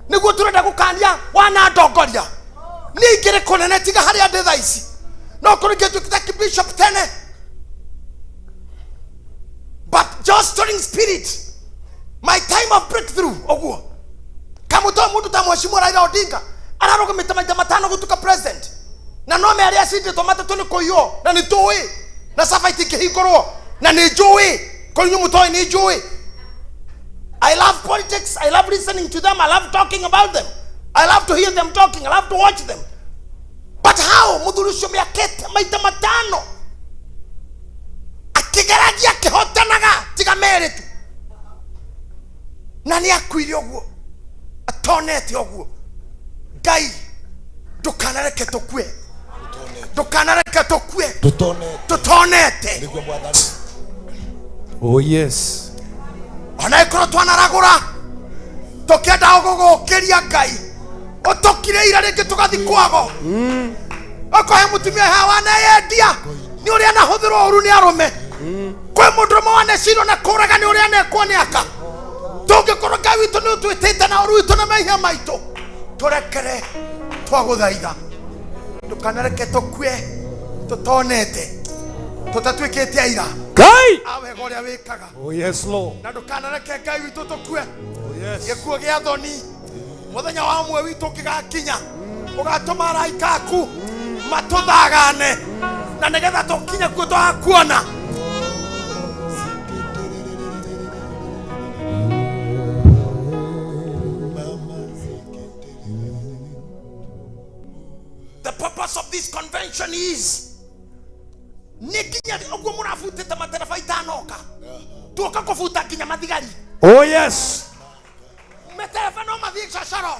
Nĩguo tũrenda gũkania wanandongoria. Niĩ ingĩrĩ kũnene tiga harĩa ndĩ thaa ici, no kũrĩ ingĩtuĩkĩte kibishop tene, but jostling spirit, my time of breakthrough ũguo kamũtoe mũndũ ta Mheshimiwa Raila Odinga ararũgamĩte maita matano gũtuĩka president, na no me arĩa acindĩtwo matatũ nĩ kũiywo, na nĩ tũĩ na saba itingĩhingũrwo, na nĩ njũĩ kũrĩ inyuĩ mũtoĩ nĩ njũĩ. I love politics. I love listening to them. I love talking about them. I love to hear them talking. I love to watch them. But how mũthuri ũcio mĩakĩte maita matano akĩgeragia akĩhotanaga tiga merĩ tu, na nĩ akuire ũguo atonete ũguo. Ngai, ndũkanareke tũkue, ndũkanareke tũkue tutonete, tũtonete. Nĩguo Mwathani. Oh yes. Ona ĩkorwo twanaragũra tũkĩenda gũgũkĩria, Ngai ũtũkire ira rĩngĩ tũgathi kwago ũkohe mũtumia haha waneyendia nĩ ũrĩa anahũthĩrwo ũru nĩ arũme, kwĩ mũndũ ũmwe wanecirwo na kũraga nĩ ũrĩa anekwo nĩ aka. Tũngĩkorwo, Ngai witũ, nĩ ũtwĩtĩte na ũru witũ na mehia maitũ, tũrekere, twagũthaitha. Ndũkanareke tũkue tũtonete, tũtatuĩkĩte aira Ngai. a wega ũrĩa wĩkaga. Oh yes, Lord. Na ndũkanareke, Ngai witũ, tũkue Oh yes. gĩkuũ gĩa thoni. Mũthenya wa ũmwe witũ ũngĩgakinya, ũgatũma araika aku matũthagane, na nĩgetha tũkinye kuo twakuona. The purpose of this convention is nĩ nginya ũguo mũrabutĩte matereba itanoka, tuoka kũbuta nginya mathigari. Oh yes. Matereba no mathiĩ cocoro,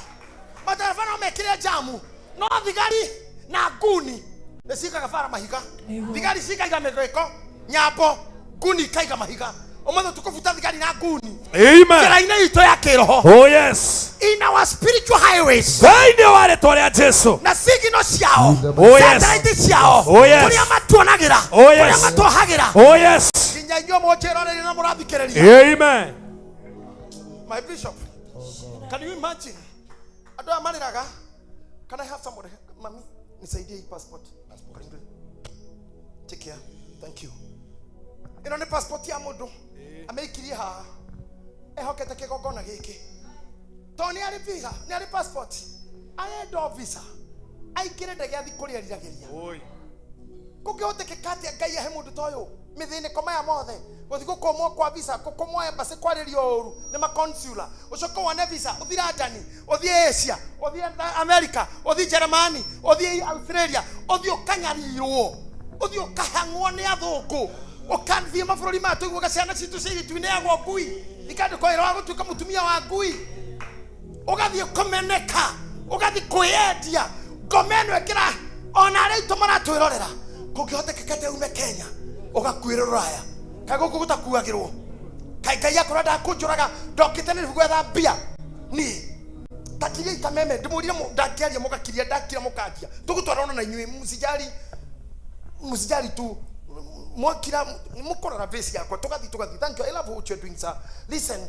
matereba no mekĩre jamu, no thigari na nguni nĩ cikaga bara mahiga. Thigari cikaiga mĩgĩko, nyambo, nguni ikaiga mahiga. Ũmũthĩ tũkũbuta thigari na nguni Amen. njĩra-inĩ itũ ya kĩroho, Oh yes. in our spiritual highways, Thĩinĩ wa rĩtwa rĩa Jesu. Na signal ciao, Oh yes. satellite ciao, Oh, yes. kũrĩa matuonagĩra, Oh, yes. kũrĩa matuohagĩra, Oh yes. nginya inyuĩ mũnjĩroreire na mũrathikĩrĩria. Amen. My bishop, can you imagine andũ aya marĩraga? Can I have somebody? Mami, nisaidie hii passport. Karibu. Take care, thank you. Ĩno nĩ passport ya mũndũ amĩikirie haha ehokete kĩgongona gĩkĩ, tondũ nĩ arĩ visa, nĩ arĩ passport, arenda o visa aingĩre ndege athi kũrĩa eriragĩria. Kũngĩhotekeka atĩa Ngai ahe mũndũ ta ũyũ mĩthĩnĩko maya mothe, gũthiĩ gũkũmwo kwa visa, gũkũmwo embassy, kwarĩrio ũru nĩ maconsular, ũcoke wone visa ũthiĩ London, ũthiĩ Asia, ũthiĩ America, ũthiĩ Germany, ũthiĩ Australia, ũthiĩ ũkanyarirwo, ũthiĩ ũkahang'wo nĩ athũngũ, ũkathiĩ mabũrũri maya tũiguaga ciana citũ cia airĩtu ineagwo ngui, ikandĩkwo wĩra wa gũtuĩka mũtumia wa ngui, ũgathiĩ kũmeneka, ũgathiĩ kwĩyendia. Ngoma ĩno ĩkĩra ona arĩa aitũ maratwĩrorera, kũngĩhotekeka atĩa ume Kenya ũgakuĩra rũraya? Kaĩ gũkũ gũtakuagĩrwo? Kaĩ Ngai akorwo ndakũnjũraga ndokĩte nĩ gwetha mbia niĩ? Takiria ikameme ndimwirire ndangĩaria mũgakiria ndakira mũkanjia tũgũtwarana na inyuĩ msijali msijali tu mwakira mukorora vesi yakwa tugathi tugathi. Thank you, I love what you're doing, sir. Listen,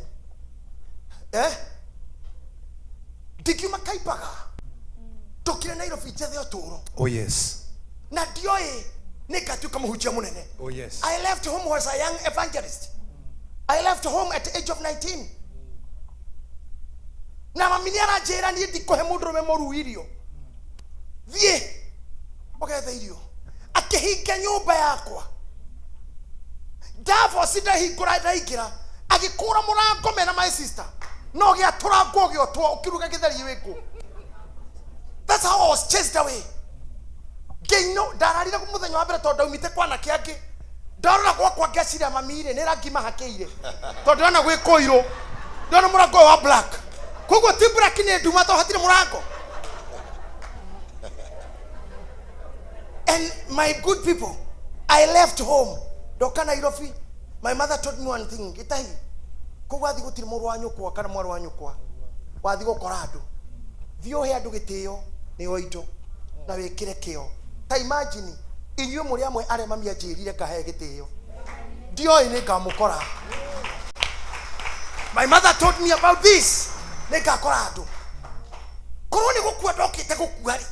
ndikiuma Kaipaga ndokire Nairobi njethe ũtũũro. Oh yes. Na ndioĩ nĩ ngatuĩka mũhunjia mũnene. Oh yes. I left home as a young evangelist. I left home at the age of 19. Na mami nĩ aranjĩra niĩ ndikũhe mũndũrũme mũru irio, thiĩ ũgethe irio. Akĩhinga nyũmba yakwa, Davos ndahingũra ndaingĩra, agĩkũra mũrango mena my sister, no gĩatũrangwo gĩotwo ũkĩruga gĩtheri wĩkũ. That's how I was chased away. Ngĩino ndararire mũthenya wa mbere tondũ ndaumĩte kwa anake angĩ. Ndarora gwakwa ngeciria mami rĩ nĩ rangi mahakĩire tondũ ndĩrona gwĩ kũirũ, ndĩrona mũrango ũyũ wa black, koguo ti black nĩ nduma tondũ hatirĩ mũrango. And my good people, I left home ndoka Nairobi. My mother told me one thing, gĩtahi koguo athiĩ gũtirĩ mũrũ wa nyũkwa kana mwarĩ wa nyũkwa, wathiĩ gũkora andũ, thiĩ ũhe andũ gĩtĩo nĩo indo na wĩkĩre kĩo. Ta imagine inyuĩ mũrĩ amwe arĩa mami anjĩrire ngahe gĩtĩo, ndioĩ nĩ ngamũkora. My mother told me about this, nĩ ngakora andũ. Korwo nĩ gũkua ndokĩte gũkua rĩ,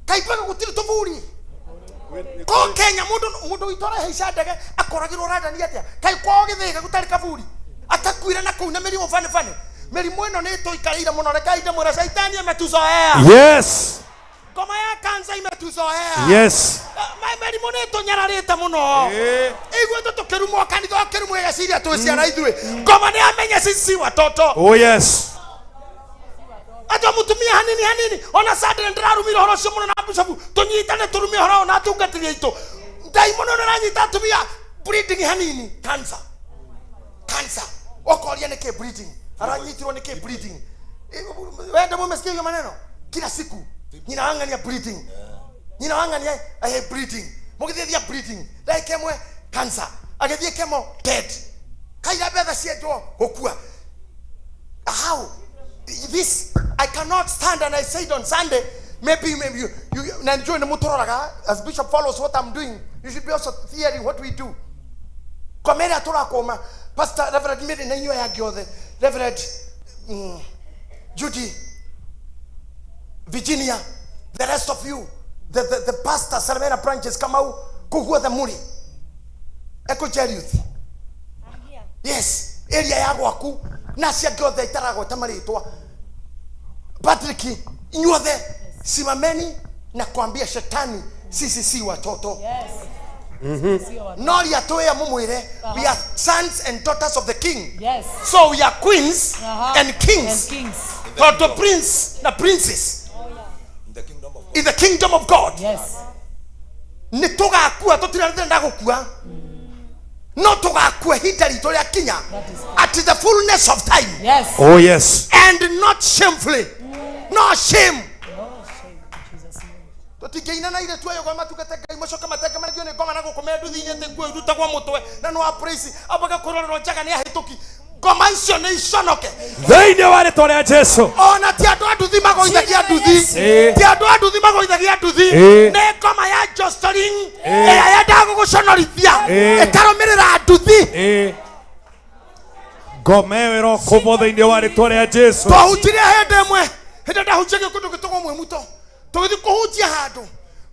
Kaipaga gũtirĩ tũburi ko Kenya. Mũndũ witũ arahaica ndege akoragĩrwo randani atĩa? Kaĩ kwao gĩthĩga gũtarĩ kaburi atakuire na kũu na mĩrimũ bane bane. Mĩrimũ ĩno nĩ tũikarĩire mũno, rekai ndĩmwĩre caitani ametuzoea. Yes. Ngoma ya kansa imetuzoea. Yes. Mĩrimũ nĩ tũnyararĩte mũno. Iguĩ tũkĩrumwo kanitha ũkĩrumwo ĩgeciria twĩ ciana ithuĩ. Ngoma nĩ amenya sisi watoto. Oh yes. Atwa mutumia hanini hanini ona Sunday ndĩrarumire ũhoro ũcio mũno na bishop tũnyitane tũrume ũhoro ũyũ na atungatĩri aitũ. Ndaimono nĩ ĩranyita atumia bleeding hanini cancer. Cancer. Ũkoria nĩkĩ bleeding? Aranyitirwo nĩkĩ bleeding? Wende mumesikia hiyo maneno? Kila siku nyina wang'ania bleeding. Nyina wang'ania bleeding. Mũgĩthĩthia bleeding. Ndagĩka ĩmwe cancer. Agĩthiĩ kemo dead. Kaira betha cienjwo gũkua. How? This I cannot stand, and I said on Sunday, maybe you na njũĩ nĩ mũtũroraga as bishop follows what I'm doing, you should be also hearing what we do. Ngoma ĩrĩa tũrakũma Pastor Reverend Mary na inyuĩ aya angĩ othe, Reverend Judy, Virginia, the rest of you, the pastor Salamena branches Kamau kũu guothe mũrĩ Echo Youth. Yes, area ya gwaku na acio angĩ othe itaragweta marĩtwa, Patrick, inyuothe simameni na kuambia shetani sisi si watoto. No ria twĩa mũmwĩre we are sons and daughters of the king. Yes. So we are queens and kings. And kings. Tondũ prince na princess In the kingdom of God. in the kingdom of God. Yes. Nĩ tũgakua tũtirĩ ndĩrenda gũkua no tũgakua ihinda ritũ rĩa kinya at the fullness of time. Yes. Oh yes. And not shamefully. No shame. No shame in Jesus' name. Tũtingĩina na irĩtu ayo matungate Ngai macoke matenge marigio nĩ ngoma na gũkũ menduthi-inĩ atĩ nguo irutagwo mũtwe na nĩ wa praise ambaga kũrorerwo njaga nĩ ahĩtũki. Ngoma icio nĩ iconoke Thĩinĩ wa rĩtwa rĩa Jesu. Ona ti andũ a nduthi magũithagia nduthi, ti andũ a nduthi magũithagia nduthi, nĩ ngoma ya Jocelyn ĩrĩa yendaga gũgũconorithia ĩkarũmĩrĩra nduthi. Ngoma ĩyo ĩrokũmwo thĩinĩ wa rĩtwa rĩa Jesu. Twahunjirie hĩndĩ ĩmwe, hĩndĩ ndahunjagia kũndũ gĩtagwo Mwĩmuto, tũgĩthiĩ kũhunjia handũ,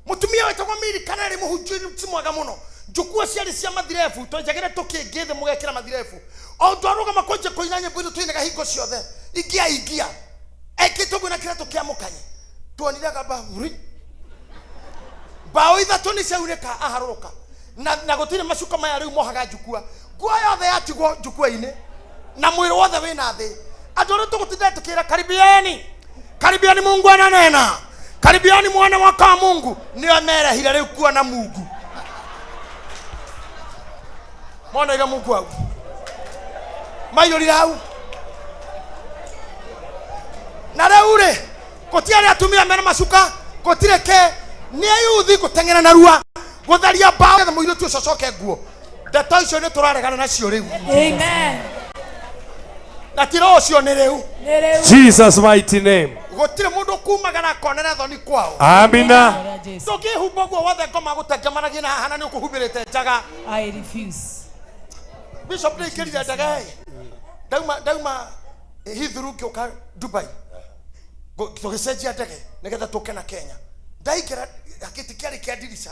mũtumia wetagwo Miri kana arĩ mũhunjia ti mwega mũno, njukua ciarĩ cia mathirebu, twenjagĩre tũkĩngĩ thĩ mũgekĩra mathirebu, o ũndũ arũgama kwanjia kũina nyĩmbo iria tũinaga hingo ciothe, ingia ingia ekĩtwo ũguo na kĩratũ kĩa mũkanye, tuonire gamba ri mbaũ ithatũ nĩ ciaunĩka aharũrũka na gũtirĩ macuka maya rĩu mohaga njukua, nguo yothe yatigwo njukua-inĩ na mwĩrĩ wothe wĩna thĩ. Andũ arĩa tũgũtinda tũkĩra karibiani karibiani, Mungu ananena, karibiani mwana mwaka wa Mungu, nĩo merehire rĩu kuona Mungu, moneire Mungu hau maiyũrire hau. Na rĩu rĩ gũtiarĩ atumia mena macuka, gũtirĩ ke nĩ ayuthi gũteng'era narua gũtharia mbaũ getha mũirĩtu ũcio acoke nguo. Ndeto icio nĩ tũraregana nacio rĩu. Amen. Na ti rũciũ nĩ rĩu. Nĩ rĩu. Jesus mighty name. Gũtirĩ mũndũ kumagara akonera thoni kwao. Amina. Rĩa Jesu. Ndũngĩhumba ũguo wothe ngoma gũtengemanagia na haha na nĩ ũkũhumbĩrĩte njaga. I refuse. Bishop nĩ ingĩrire ndege ĩ. Ndauma Heathrow ngĩũka Dubai. Tũgĩcenjia ndege nĩgetha tũke na Kenya. Ndaingĩra gĩtĩ kĩarĩ kĩa ndirica.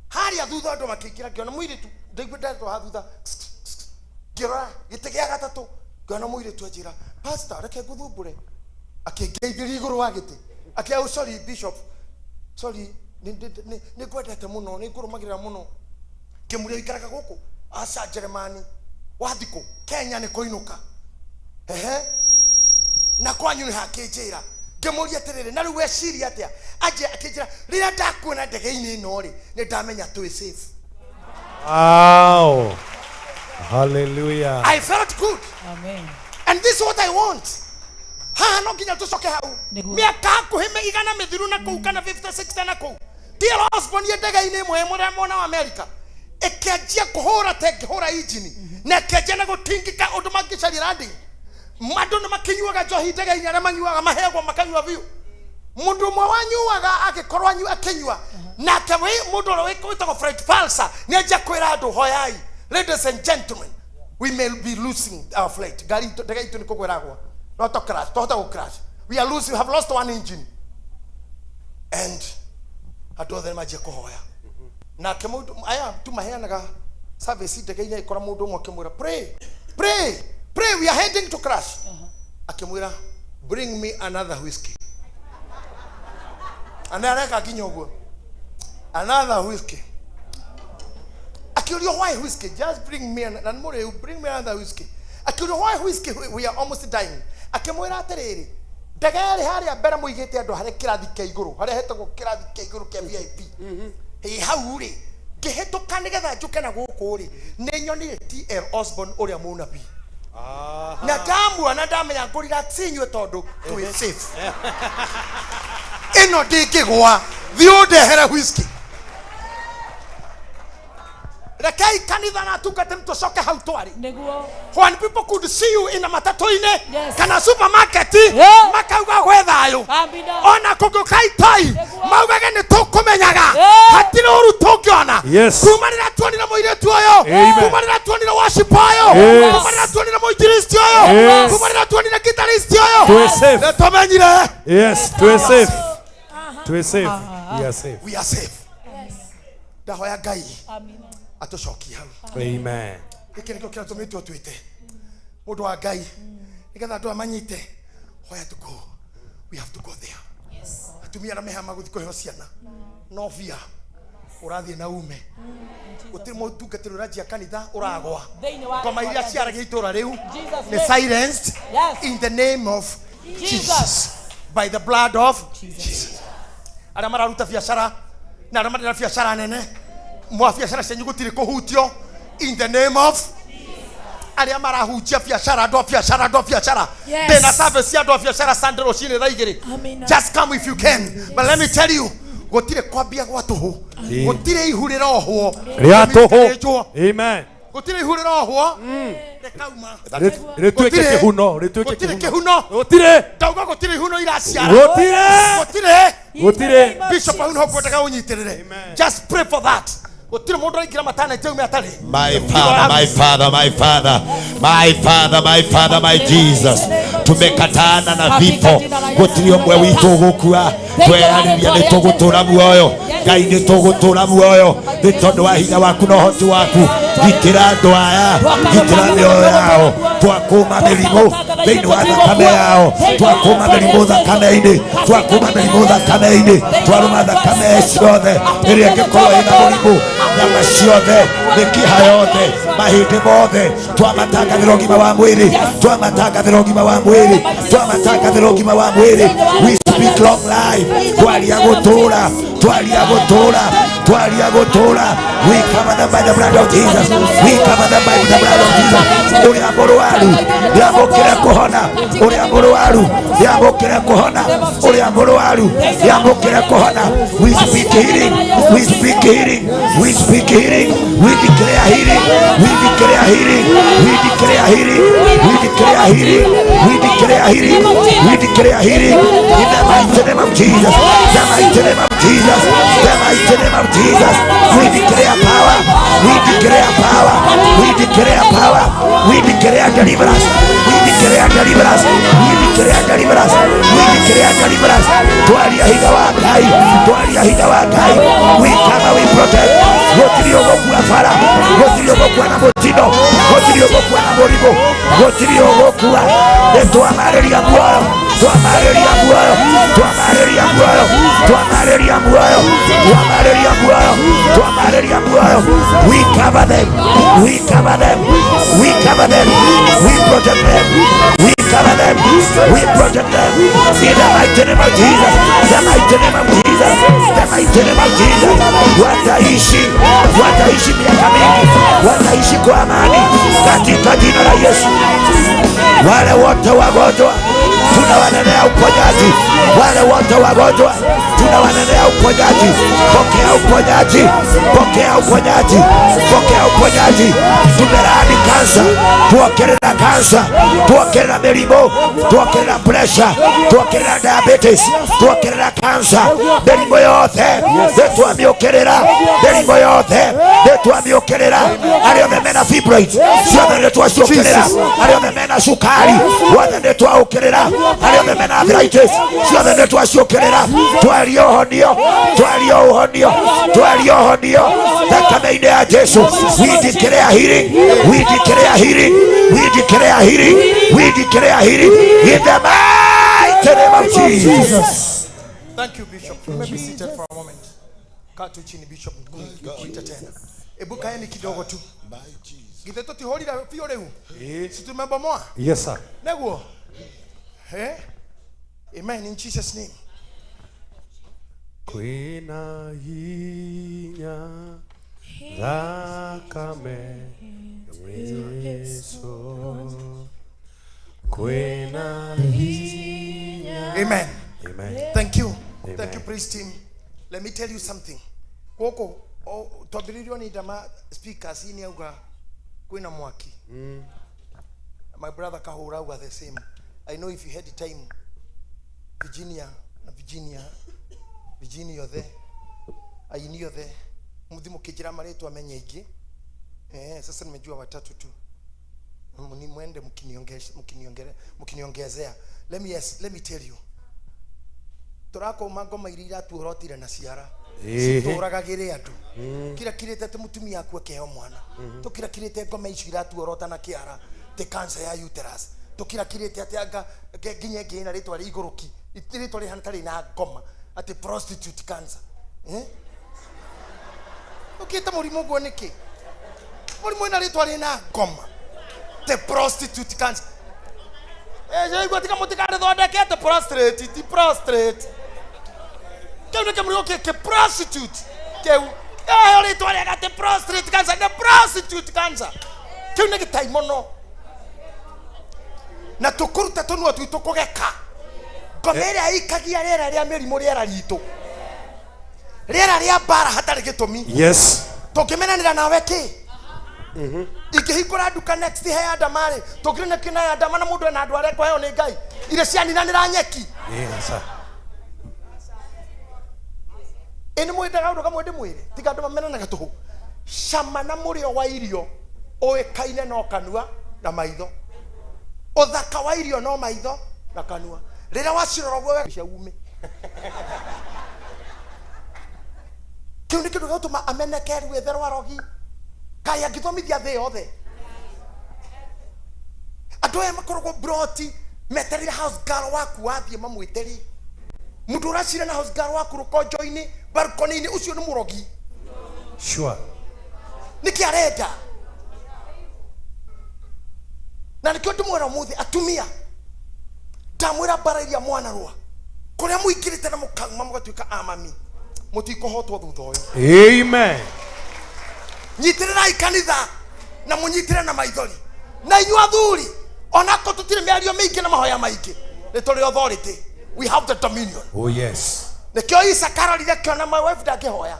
Harĩa thutha andũ makĩingĩra ngĩona mũirĩtu, ndaigua ndetwo haha thutha. Ngĩrora gĩtĩ gĩa gatatũ ngĩona mũirĩtu anjĩra, "Pastor, reke ngũthumbũre." Akĩngeithĩria igũrũ wa gĩtĩ. Akĩra, "Oh, sorry Bishop. Sorry, nĩ ngwendete mũno, nĩ ngũrũmagĩrĩra mũno." Ngĩmũria ũikaraga gũkũ? Aca Jeremani. Wathikũ? Kenya nĩ kũinũka. Ehe. Na kwanyu nĩ hakĩnjĩra. Ngĩmũria atĩrĩrĩ, na rĩu weciria atĩa? Anjĩ akĩnjĩra, rĩrĩa ndakuona ndege-inĩ ĩno rĩ, nĩ ndamenya twĩ safe. Wow. Hallelujah. I felt good. Amen. And this is what I want. Haha no nginya tũcoke hau. Nĩguo. Mĩaka hakuhĩ igana mĩthiru na kũu kana 50 60 na kũu. T.L. Osborn ye ndege-inĩ ĩmwe ĩmwe mwena wa America. Ĩkĩanjia kũhũra ta ĩngĩhũra injini. Na ĩkĩanjia na gũtingika ũndũ mangĩcaria landing. Andũ nĩ makĩnyuaga njohi ndege-inĩ arĩa manyuaga maheagwo makanyua biũ. Mũndũ ũmwe wanyuaga agĩkorwo akĩnyua nake mũndũ ũrĩa wĩtagwo Fred Palser nĩ anjia kwĩra andũ hoyai. Ladies and gentlemen, we may be losing our flight. Ngari itũ ndege itũ nĩ kũgwĩragwo. No to crash, tohota gũ crash. We are losing, we have lost one engine. And andũ othe nĩ manjia kũhoya. Nake mũndũ aya tu maheanaga service ndege-inĩ agĩkora mũndũ ũmwe akĩmwĩra pray, pray, pray, we are heading to crash. Akĩmwĩra bring me another whiskey. Ana areka nginya ũguo. Another whiskey. Akĩũrio why whiskey? Just bring me na nĩ mũrĩu, bring me another whiskey. Akĩũrio why whiskey? We are almost dying. Akĩmwĩra atĩrĩrĩ, ndege yarĩ harĩa mbere mũigĩte andũ harĩa kĩrathi kĩa igũrũ, harĩa hetagwo kĩrathi kĩa igũrũ kĩa VIP. Ĩ hau rĩ, ngĩhĩtũka nĩgetha njũke na gũkũ rĩ, nĩ nyonire T.L. Osborn ũrĩa mũnabii. Na ndamuona ndamenya ngũ relax inyuĩ tondũ twĩ safe. Ĩno ndĩngĩgwa, thiĩ ũndehere whisky. Rekei kanitha na atungatĩri tũcoke hau twarĩ. Nĩguo. When people could see you in a matatũ-inĩ Yes. kana supermarket Yeah. makauga gwĩ thayũ. Amina. Ona kũngĩũka itoi Nĩguo. maugage nĩ tũkũmenyaga. Yeah. Hatirĩ ũru tũngĩona. Yes. Kuma rĩrĩa tuonire mũirĩtu ũyũ. Amen. Kuma rĩrĩa tuonire worship ũyũ. Yes. Kuma rĩrĩa tuonire mũinjilisti ũyũ. Yes. Kuma rĩrĩa tuonire guitarist ũyũ. Twĩ safe. Nĩ tũmenyire. Yes, twĩ safe. Twĩ safe. We are safe. We are safe. Ndahoya Ngai Amina. atũcokie hau. Amen. Gĩkĩ nĩkĩo kĩratũmĩtwo twĩte mũndũ wa Ngai nĩgetha andũ aya manyite where to go. We have to go there. Atumia arĩa meha magũthiĩ kũheo ciana no bia ũrathiĩ na ume gũtirĩ mũtungatĩri ũranjia kanitha ũragwa. Thĩinĩ wa Ngoma iria ciaragia itũra rĩu Jesus nĩ name. silenced Yes. in the name of Jesus. Jesus by the blood of Jesus. Arĩa mararuta biacara na arĩa marĩ na biacara nene mwa biacara cianyu gũtirĩ kũhutio in the name of arĩa marahunjia biacara andũ a biacara andũ a biacara. Yes. Ndĩna service cia andũ a biacara Sunday rũcinĩ thaa igĩrĩ. Amina. Just come if you can. But let me tell you, gũtirĩ kwambia gwa tũhũ. Gũtirĩ ihu rĩrohwo. Rĩa tũhũ. Rĩnjwo. Amen. Gũtirĩ ihu rĩrohwo. Rĩkauma. Rĩtuĩke Gũtirĩ. kĩhuno, rĩtuĩke Gũtirĩ kĩhuno. kĩhuno. Gũtirĩ. Ndauga gũtirĩ ihuno iraciara. Gũtirĩ. Gũtirĩ. Gũtirĩ. Bishop hau niho ngwendaga ũnyitĩrĩre. Just pray for that. Gũtirĩ mũndũ araingĩra mataneti aume atarĩ. My Father, my Father, my Father, my Father, my Father, my Jesus. Tumekatana na vifo. Gũtirĩ ũmwe witũ ũgũkua. Tweyarĩria nĩ tũgũtũra muoyo. Ngai nĩ tũgũtũra muoyo. Nĩ tondũ wa hinya waku na ũhoti waku. Gitĩra andũ aya. Gitĩra mĩoyo yao. Twakũma mĩrimũ thĩinĩ wa thakame yao. Twakũma mĩrimũ thakame-inĩ. Twakũma mĩrimũ thakame-inĩ. Twarũma thakame ciothe ĩrĩa ĩngĩkorwo ĩna mũrimũ. Nyama ciothe, mĩkiha yothe, mahĩndĩ mothe, twamatangathĩra ũgima wa mwĩrĩ, twamatangathĩra ũgima wa mwĩrĩ, twamatangathĩra ũgima wa mwĩrĩ. We speak long life. Twaria gũtũra, twaria gũtũra, Twaria gũtũra. We cover them by the blood of Jesus. We cover them by the blood of Jesus. Ũrĩa mũrwaru nĩamũkĩre kũhona. Ũrĩa mũrwaru nĩamũkĩre kũhona. Ũrĩa mũrwaru nĩamũkĩre kũhona. We speak healing. We speak healing. We speak healing. We declare healing. We declare healing. We declare healing. We declare healing. We declare healing. We declare healing in the mighty name of Jesus. The mighty name of Jesus. The mighty name of Jesus. We declare power. We declare power. We declare power. We declare deliverance. We declare deliverance. We declare deliverance. We declare deliverance. Twaria hinya wa Ngai. Twaria hinya wa Ngai. We cover, we protect. Gũtirĩ ũgũkua bara. Gũtirĩ ũgũkua na mũtino. Gũtirĩ ũgũkua na mũrimũ. Gũtirĩ ũgũkua. Nĩ twamarĩria muoyo. Twamarĩria muoyo. Twamarĩria muoyo. Twamarĩria muoyo. Twamarĩria muoyo. Twamarĩria muoyo. We cover them. We cover them. We cover them. We protect them. We cover them. We protect them. In the mighty name of Jesus. The mighty name of Jesus. The mighty name of Jesus. Wataishi, wataishi miaka mingi, wataishi kwa amani katika jina la Yesu. Wale wote wagonjwa tunawanenea uponyaji, wale wote wagonjwa tunawanenea uponyaji. Pokea uponyaji, pokea uponyaji, pokea uponyaji. Tumelaani kansa, tuokerera kansa, tuokerera mĩrimũ, tuokerera pressure, tuokerera diabetes, tuokerera kansa, mĩrimũ yothe nĩtwamĩũkĩrĩra, mĩrimũ yothe nĩtwamĩũkĩrĩra. Arĩa othe mena fibroids ciothe nĩtwaciũkĩrĩra, arĩa othe mena cukari wothe nĩtwaũkĩrĩra, arĩa othe mena arthritis ciothe nĩtwaciũkĩrĩra. Twaria ũhonio, twaria ũhonio, twaria ũhonio thakame-inĩ ya Jesu. We declare healing, we declare healing, we declare healing, we declare healing in the mighty name of Jesus. Thank you, Bishop. You may be seated for a moment. Kaa tu chini, Bishop. Nikuita tena. Ebu kaeni kidogo tu. Githĩ tũtihũrire biũ rĩu? Si tumebomoa? Yes, sir. Neguo. Eh? Amen in Jesus name. Kwĩna hinya thakame Yesu. Kwĩna hinya. Amen. Amen. Thank you. Amen. Thank you, praise team. Let me tell you something. Gũkũ twambĩrĩirio nĩ ndama speakers ini auga kwĩna mwaki. My brother Kahura auga the same. I know if you had time, Virginia na Virginia, Virginia othe, aini othe, muthi mũkĩnjĩra marĩtwa menye ingĩ. Sasa nimejua watatu tu. Ni mwende mkiniongezea. Let me, yes, let me tell you. Tũrakũma ngoma iria iratuorotire na ciara. Citũragagĩre andũ. Kira kirĩte atĩ mũtumia aku akĩheo mwana. Tũkira kirĩte ngoma icio iratuorota na kĩara te cancer ya uterus. Tũkira kirĩte atĩ anga nginya ĩngĩ ĩna rĩtwa rĩa igũrũki. Rĩtwa rĩhana ta rĩna ngoma atĩ prostitute cancer. Eh? Ũkĩte mũrimũ ũguo nĩkĩ? Mũrimũ wĩna rĩtwa rĩna ngoma. The prostitute cancer. Igua tiga mũtikarĩthondeke atĩ prostrate, ti prostrate. Kĩu nĩ kĩmũrimũ kĩ prostitute. Kĩu rĩtwa rĩega atĩ prostrate cancer, nĩ prostitute cancer. Kĩu nĩ gĩtai mũno. Na tũkũruta tũnua twitũ kũgeka. Ngoma ĩrĩa ĩikagia rĩera rĩa mĩrimũ rĩera ritũ. Rĩera rĩa mbara hatarĩ gĩtũmi. Yes. Tũngĩmenanĩra nawe kĩ? Ingĩhingũra nduka next he Adama rĩ, tũngĩrĩ kĩna Adama na mũndũ ena andũ arĩa ekũheo nĩ Ngai. Iria cianinanĩra nyeki. Yes, sir. Ĩ nĩ mwĩndaga kaũndũ kamwe ndĩmwĩre, tiga andũ mamenanaga tũhũ. Cama na mũrĩo wa irio ũĩkaine no kanua na maitho. Ũthaka wa irio no maitho na kanua. Rĩrĩa wacirora ũguo wega cia ume. Kĩu nĩ kĩndũ gĩa gũtũma ameneke rwethe rwa rogi. Kaĩ angĩthomithia thĩ yothe. Andũ aya makoragwo broti metereire house girl waku wathiĩ mamwĩte rĩ. Mũndũ ũracira na house girl waku rũkonjo-inĩ, balcony-inĩ, ũcio nĩ mũrogi. Sure. Nĩkĩ arenda? Na nĩkĩo ndĩmwĩra ũmũthĩ atumia, ndamwĩra mbara iria mwanarũa, kũrĩa mũingĩrĩte na mũkauma mũgatuĩka a mami. Mũtikũhotwo thutha ũyũ. Amen. Nyitĩrĩrai kanitha na mũnyitĩre na maithori. Na inyuĩ athuri, onako tũtirĩ mĩario mĩingĩ na mahoya maingĩ, nĩ tũrĩ authority. We have the dominion. Oh yes. Nĩkĩo Isaka arorire akĩona my wife ndangĩhoya.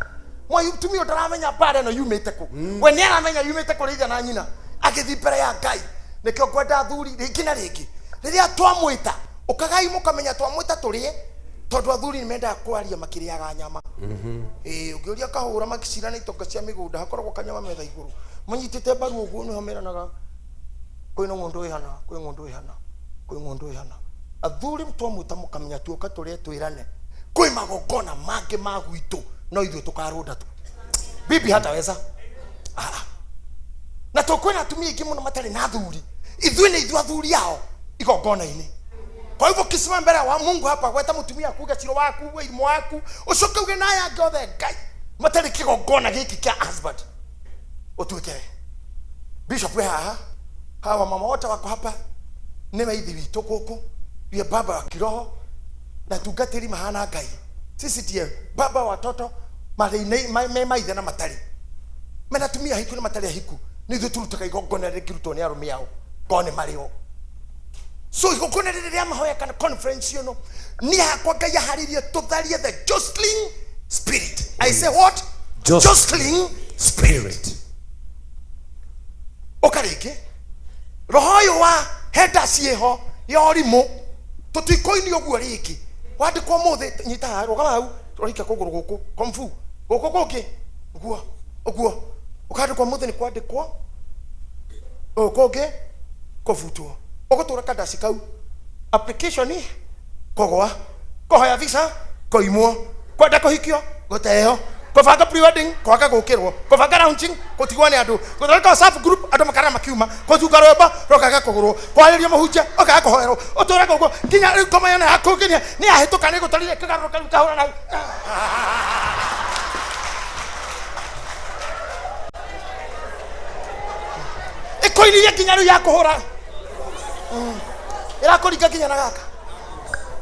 Mũtumia ũyũ ndaramenya mbara ĩno yumĩte kũ. We nĩ aramenya yumĩte kũrĩ ithe na nyina. Agĩthiĩ mbere ya Ngai. Nĩkĩo ngwenda athuri rĩngĩ na rĩngĩ. Rĩrĩa twamwĩta, ũkagai mũkamenya twamwĩta tũrĩe, tondũ athuri nĩ mendaga kwaria makĩrĩaga nyama. Ũngĩũria kahũra makĩcirana itonga cia mĩgũnda, hakoragwo kanyama metha igũrũ. Manyitĩte mbaru ũguo nĩho meranaga kwĩna ng'ũndũ ĩhana, kwĩ ng'ũndũ ĩhana, kwĩ ng'ũndũ ĩhana. Athuri twamwĩta mũkamenya tuoka tũrĩe twĩrane. Kwĩ magongona mangĩ ma gwitũ no ithuĩ tũkarũnda tu. Bibi hataweza. Na tũkwĩna atumia aingĩ mũno matarĩ na athuri. Ithuĩ nĩ ithuĩ athuri ao igongona-inĩ. Kwa hivyo ukisimama mbele wa Mungu hapa gweta mutumia kuga ciro waku we irimo waku ucoke uge na aya angĩ othe Ngai matarĩ kĩgongona gĩkĩ kĩa husband ũtuĩke bishop we haha hawa mama wote wako hapa nĩ maithi witũ gũkũ ndiye baba wa kiroho na tungatĩri mahana Ngai. Sisi ndiye baba watoto marĩ me maithe na matarĩ mena atumia ahiku na matarĩ ahiku nĩ ithuĩ tũrutaga igongona rĩngĩrutwo nĩ arũme ao korwo nĩ marĩ o. So igongona rĩrĩ rĩa mahoya kana conference ĩno nĩ hakwa Ngai aharĩrie tũtharie the jostling spirit. I say what? Jostling spirit. Ũka rĩngĩ roho ũyũ wa henda ciĩho ya ũrimũ tũtikoinio ũguo rĩngĩ. Wandĩkwo ũmũthĩ nyita haha rũgama hau ũraikia kũgũrũ gũkũ komfu gũkũ kũngĩ ũguo ũguo ũkandĩkwo ũmũthĩ nĩ kwandĩkwo ũũ kũngĩ kũbutwo ũgũtũra kadaci kau application kũgwa kũhoya visa kũimwo kwenda kũhikio gũteo kũbanga pre-wedding kwaga gũkĩrwo kũbanga launching gũtigwo nĩ andũ gũthondeka WhatsApp group andũ makara makiuma kũcunga rwĩmbo rũkaga kũgũrwo kwarĩria mũhunjia ũkaga kũhoerwo ũtũraga ũguo nginya rĩu ngoma yona yakũngenia nĩ yahĩtũka nĩ gũtarire kĩgarũrũka rĩu kahũra nau. Ĩkũinirie nginya rĩu yakũhũra ĩrakũringa nginya na gaka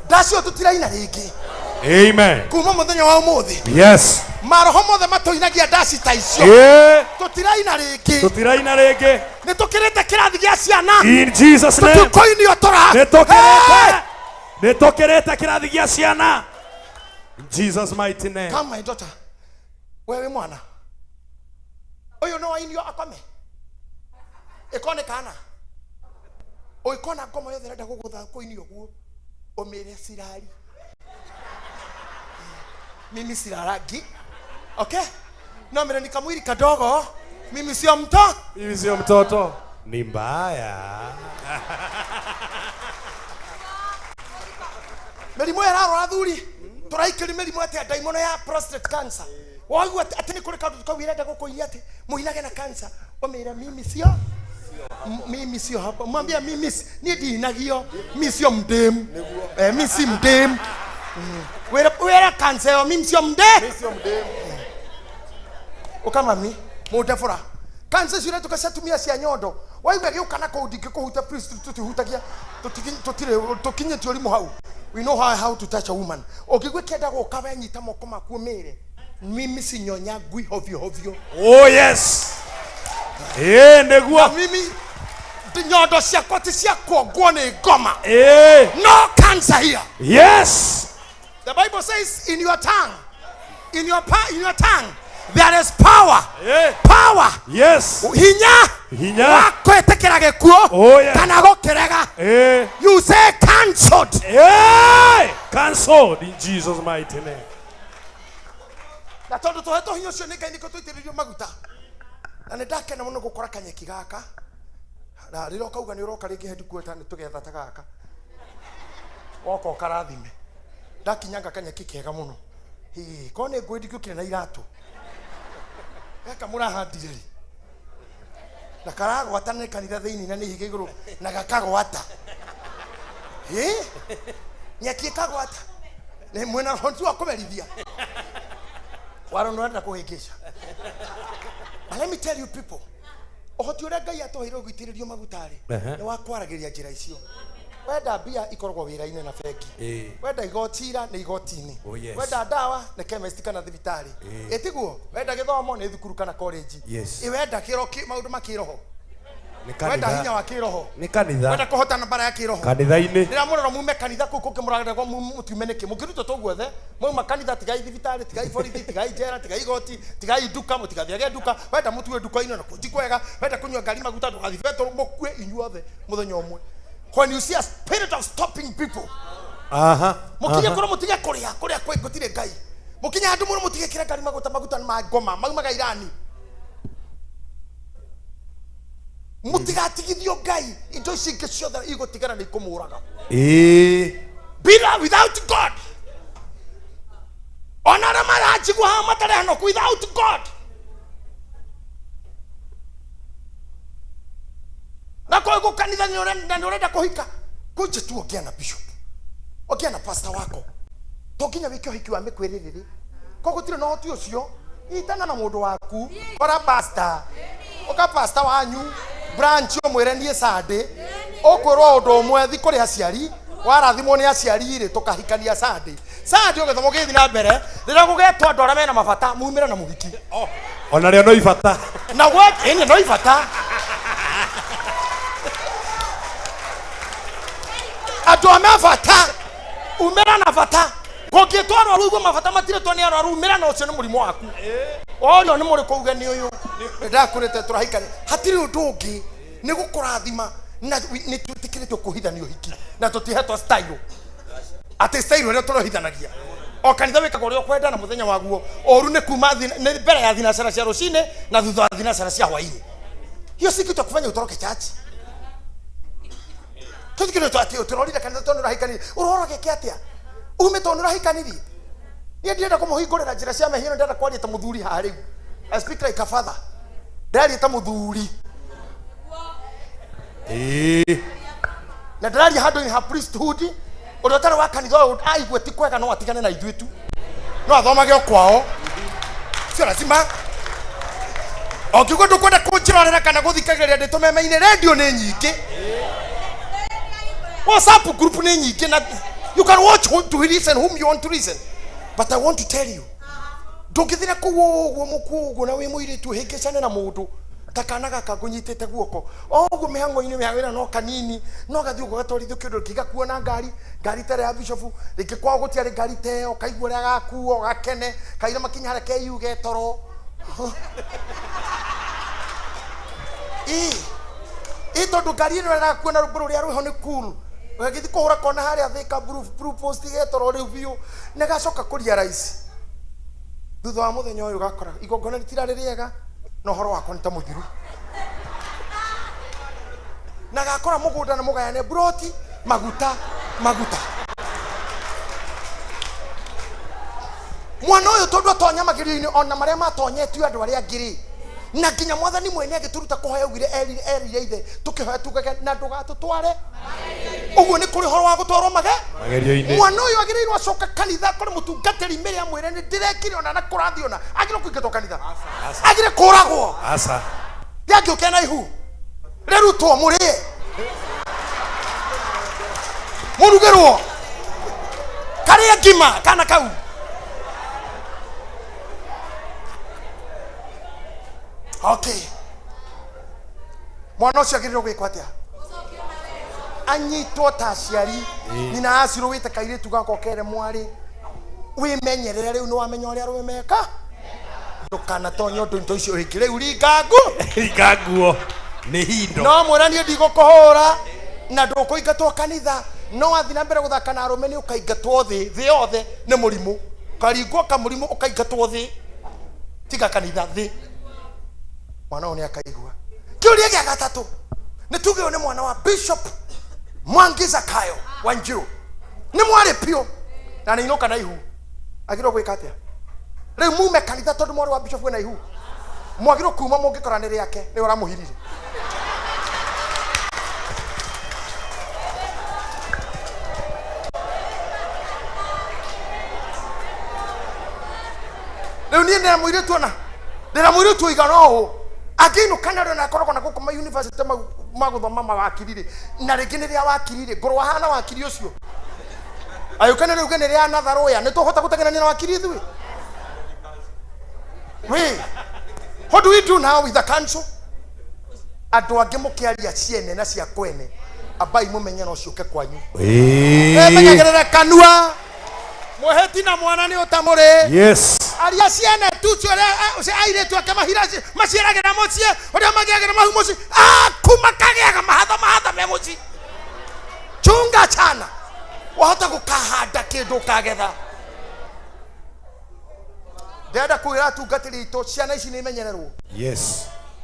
ndacio tũtiraina rĩngĩ. Amen. Kuma mũthenya wa ũmũthĩ. Yes. Maroho mothe matũinagia ndaci ta icio. Tũtiraina rĩngĩ. Tũtiraina rĩngĩ. Nĩ tũkĩrĩte kĩrathi gĩa ciana. In Jesus name. Tũtikoinio tũra. Nĩ tũkĩrĩte. Nĩ tũkĩrĩte kĩrathi gĩa ciana. In Jesus mighty name. Come my daughter. Wewe mwana. Ũyũ no ainio akome. Ĩkone kana. Ũikona ngoma yothe ĩrenda gũgũtha kũinio ũguo. Ũmĩre cirari. Mimi sirarangi. Okay? No mimi ni kamwili kadogo. Mimi sio mtoto. Mimi sio mtoto. Ni mbaya. Mĩrimũ ĩrarora athuri. Tũraikĩria mĩrimũ atĩa ndaimono ya prostate cancer. Waigua atĩ nĩ kũrĩ kaũndũ kau ĩrenda gũkũinia atĩ mũinage na cancer. Ũmĩre mimi sio. Mimi sio hapa. Mwambia mimi niĩ ndinagio. Mimi sio mdemu. Mimi si mdemu. Wera cancer yo mimi sio mdemu. Mimi sio mdemu. Ũka mami, mũndebora. Cancer ciũrĩa tũkaciatumia cia nyondo. Waigua gĩũka na kũu ndingĩkũhuta please tũtihutagia. Tũtirĩ tũkinyĩtie ũrimũ hau. We know how to touch a woman. Ũngĩigua kĩenda gũka we nyita moko maku ũmĩre. Mimi sinyonyagwi hovyo hovyo. Oh yes. Nĩguo. Na mimi nyondo ciakwa ti cia kuongwo nĩ ngoma. No cancer here. Yes. The Bible says in your tongue, in your tongue, there is power. Power. Yes. Hinya. Hinya. Wa kwĩtĩkĩra gĩkuũ. Oh yes. Kana gũkĩrega. You say cancelled. Cancelled in Jesus mighty name. Na tondũ tũhetwo hinya ũcio nĩ Ngai nĩkĩo tũitĩrĩirio maguta. Na nĩ ndakena mũno gũkora kanyeki gaka. Na rĩrĩa ũkauga nĩ ũroka rĩngĩ headquarter nĩ tũgetha ta gaka. Woka ũkarathime. Ndakinyanga kanyeki kega mũno. Hĩ, korwo nĩ ngũĩ ndingĩũkire na iratũ. Gaka mũrahandire rĩ. Na karagwata nĩ kanitha thĩinĩ na nĩ ihiga igũrũ na gakagwata. Hĩ? Nyeki ĩkagwata. Nĩ mwĩna roho wa kũmerithia. Waro nĩ ũrenda kũhĩngĩca. But let me tell you people, ũhoti ũrĩa Ngai atũheire gũitĩrĩrio maguta rĩ, nĩ wa kwaragĩria njĩra icio. Wenda mbia ikoragwo wĩra-inĩ na bengi. Wenda igoti-ira nĩ igoti-inĩ. Oh, yes. Wenda ndawa nĩ chemist kana thibitarĩ. Ĩtiguo? Wenda gĩthomo nĩ thukuru kana college. Yes. Ĩ wenda kĩro maũndũ ma kĩroho. Nĩ Wenda hinya kanitha. wa kĩroho. Nĩ kanitha. Wenda kũhotana mbara ya kĩroho. Kanitha-inĩ. Ndĩramũrora mume kanitha kũu kũngĩ mũraregwo mũtiume nĩkĩ? Mũngĩrutwo tũ guothe mwauma kanitha, tigai thibitarĩ, tigai borithi, tigai njera, tigai igoti, tigai nduka, mũtigathiage nduka. Wenda mũtue nduka-inĩ na kũu ti kwega. Wenda kũnyua ngari maguta ndũgathiĩ betũrũ, mũkue inyuothe mũthenya ũmwe. When you see a spirit of stopping people, Aha. mũkinye kũrĩa mũtige kũrĩa, kũrĩa kwĩ gũtirĩ Ngai. Mũkinye handũ mũno mũtige kĩra ngari maguta, maguta nĩ ma ngoma, maumaga Irani. Mũtigatigithio Ngai, indo ici ingĩ ciothe igũtigara nĩ ikũmũraga. Bila without God. Ona arĩa maranjigua haha matarĩ hanoku, without God. Na kwa hivyo kanitha nĩ ũrenda, nĩ ũrenda kũhika, kunje tu ongea na bishop, ongea na pastor wako. To nginya wĩke ũhiki wa mĩkwĩrĩrĩrĩ. Koguo gũtirĩ na ũhoti ũcio, nyitana na mũndũ waku, kora pastor, ũka pastor wanyu branch ũmwĩre niĩ Sunday, ũkwĩrwo ũndũ ũmwe, thi kũrĩ aciari, warathimwo nĩ aciari rĩ, tũkahikania Sunday. Sunday ũgĩthoma ũgĩthiĩ na mbere, rĩrĩa gũgetwo andũ arĩa mena mabata, mumĩre na mũhiki. Ona rĩo no ibata. Na gwe, ĩni no ibata. Andũ a mabata, umĩra na bata. Kũngĩtwo arwaru ũguo mabata matirĩtwo nĩ arwaru, umĩra na ũcio nĩ mũrimũ waku. Ũrio nĩ mũrĩkũ uge nĩ ũyũ. Ndakũrĩte tũrahikania. Hatirĩ ũndũ ũngĩ, nĩ gũkũrathima na nĩ twĩtĩkĩrĩtio kũhithania ũhiki na tũtihetwo style. Atĩ style ĩrĩa tũrohithanagia. O kanitha wĩkaga ũrĩa ũkwenda na mũthenya waguo. Ũru nĩ kuma nĩ mbere ya thinacara cia rũcinĩ na thutha wa thinacara cia hwainĩ. Hiyo si kitu ya kufanya utoroke church. Tũthikĩrĩrie tu atĩ ũtũrorire kanitha tondũ nĩũrahikanirie. Ũrora gĩke atĩa? Ume tondũ nĩũrahikanirie. Niĩ ndirenda kũmũhingũrĩra njĩra cia mehia, ndĩrenda kwaria ta mũthuri haha rĩu. I speak like a father. Ndĩraria ta mũthuri. Na ndĩraria handũ-inĩ ha priesthood, ũrĩa ũtarĩ wa kanitha ũyũ aigue ti kwega no atigane na ithuĩ tu. No athomage o kwao. Sio lazima. Ũngĩigua ndũkwenda kũnjĩrorera kana gũthikagĩrĩria ndĩ tũmeme-inĩ, radio nĩ nyingĩ. WhatsApp group nĩ nyingĩ na you can watch who to listen whom you want to listen. But I want to tell you, ndũngĩthira kũu ũguo mũkuo ũguo na wĩ mũirĩtu ũhĩngĩcane na mũndũ ta kana gaka ngũnyitĩte guoko. O ũguo mĩhang'o-inĩ ya wĩra no kanini, no gathiĩ ũguo gatwarithio kĩndũ kĩgakuo na ngari, ngari ta ĩrĩa ya bishop, rĩngĩ kwao gũtiarĩ ngari ta ĩyo, kaigua ũrĩa gakuo, gakene, kaira makinya harĩa keyuge toro. Ĩ tondũ ngari ĩno ĩrakuo na rũmbo rũrĩa rwĩho nĩ cool. Ũgagĩthiĩ kũhũra kona harĩa Thika blue post getoro rĩu biũ, na gacoka kũria raici. Thutha wa mũthenya ũyũ ũgakora igongona rĩtirarĩ rĩega, na ũhoro wakwa nĩ ta mũthiru. Na gakora mũgũnda na mũgayane broti, maguta, maguta. Mwana ũyũ tondũ atonya magerio-inĩ ona marĩa matonyetio andũ arĩa angĩ rĩ, na nginya mwathani mwene agĩtũruta kũhoya augire erire ithe tũkĩhoya tugage na ndũgatũtware. Ũguo nĩ kũrĩ ũhoro wa gũtwarwo magerio-inĩ. Mwana ũyũ agĩrĩirwo acoka kanitha kũrĩ mũtungatĩri mbere amwĩre nĩ ndĩrekire ona na kũrathi ona agĩrĩirwo kũingatwo kanitha. Agĩrĩirwo kũragwo. Aca. Rĩangĩũke na ihu rĩrutwo mũrĩe mũrugĩrwo karĩe ngima kana kau. Okay. Mwana ũcio agĩrĩirwo gwĩkwo atĩa? Anyitwo ta aciari. Nyina acirwo wĩte kairĩtu gakwa kere mwarĩ. Wĩmenyerere rĩu nĩwamenya ũrĩa arũme meka. Ndũkanatonye ũndũ indo icio ĩngĩ rĩu ringa nguo. Ringa nguo. Nĩ hindo. No mwĩra niĩ ndigũkũhũra na ndũkũingatwo kanitha. No wathiĩ na mbere gũthaka na arũme nĩ ũkaingatwo thĩ, thĩ yothe nĩ mũrimũ. Ũkaringwo kamũrimũ ũkaingatwo thĩ. Tiga kanitha thĩ. Mwana ũyũ nĩ akaigua. Kĩũria gĩa gatatũ nĩ tuge ũyũ nĩ mwana wa Bishop Mwangi Zakayo Wanjiru. Nĩ mwarĩ biũ na nĩ inũka na ihu. Agĩrĩirwo gwĩka atĩa? Rĩu mume kanitha tondũ mwarĩ wa Bishop wĩna ihu. Mwagĩrĩirwo kuma mũngĩkora nĩ rĩake, nĩwe ũramũhirire. Rĩu niĩ ndĩna mũirĩtu ona, ndĩna mũirĩtu ũigana ũũ. Angĩinũka narĩo na akoragwo na gũkũ ma university mau Magũthoma mawakiri rĩ, na rĩngĩ nĩ rĩa wakiri rĩ, ngorwo ahana wakiri ũcio ayũkane rĩuge nĩ rĩa natharũya, nĩ tũhota gũteng'erania na wakiri ithuĩ? We, what do we do now with the council? Andũ angĩ mũkĩaria ciene na cia kwene, ambai mũmenye no ciũke kwanyu. Menyagĩrĩre kanua, mwĩhĩti na mwana nĩ ũtamũrĩ. Aria ciene tu cio airĩtu ake mahira maciaragĩra mũciĩ, ũrĩa magĩagĩra mahu mũciĩ, aku makagĩaga mahatha mahatha me mũciĩ. Chunga chana, wahota gũkahanda kĩndũ ũkagetha. Ndĩrenda kwĩra atungatĩri aitũ, ciana ici nĩ imenyererwo.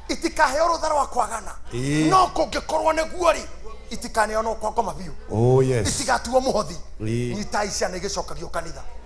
Itikaheo rũtha rwa kwagana. No kũngĩkorwo nĩguo rĩ, itikaneo no kwa ngoma biũ. Oh yes. Itigatuo mũhothi. Ĩĩ. Nyitai ciana igĩcokagio kanitha.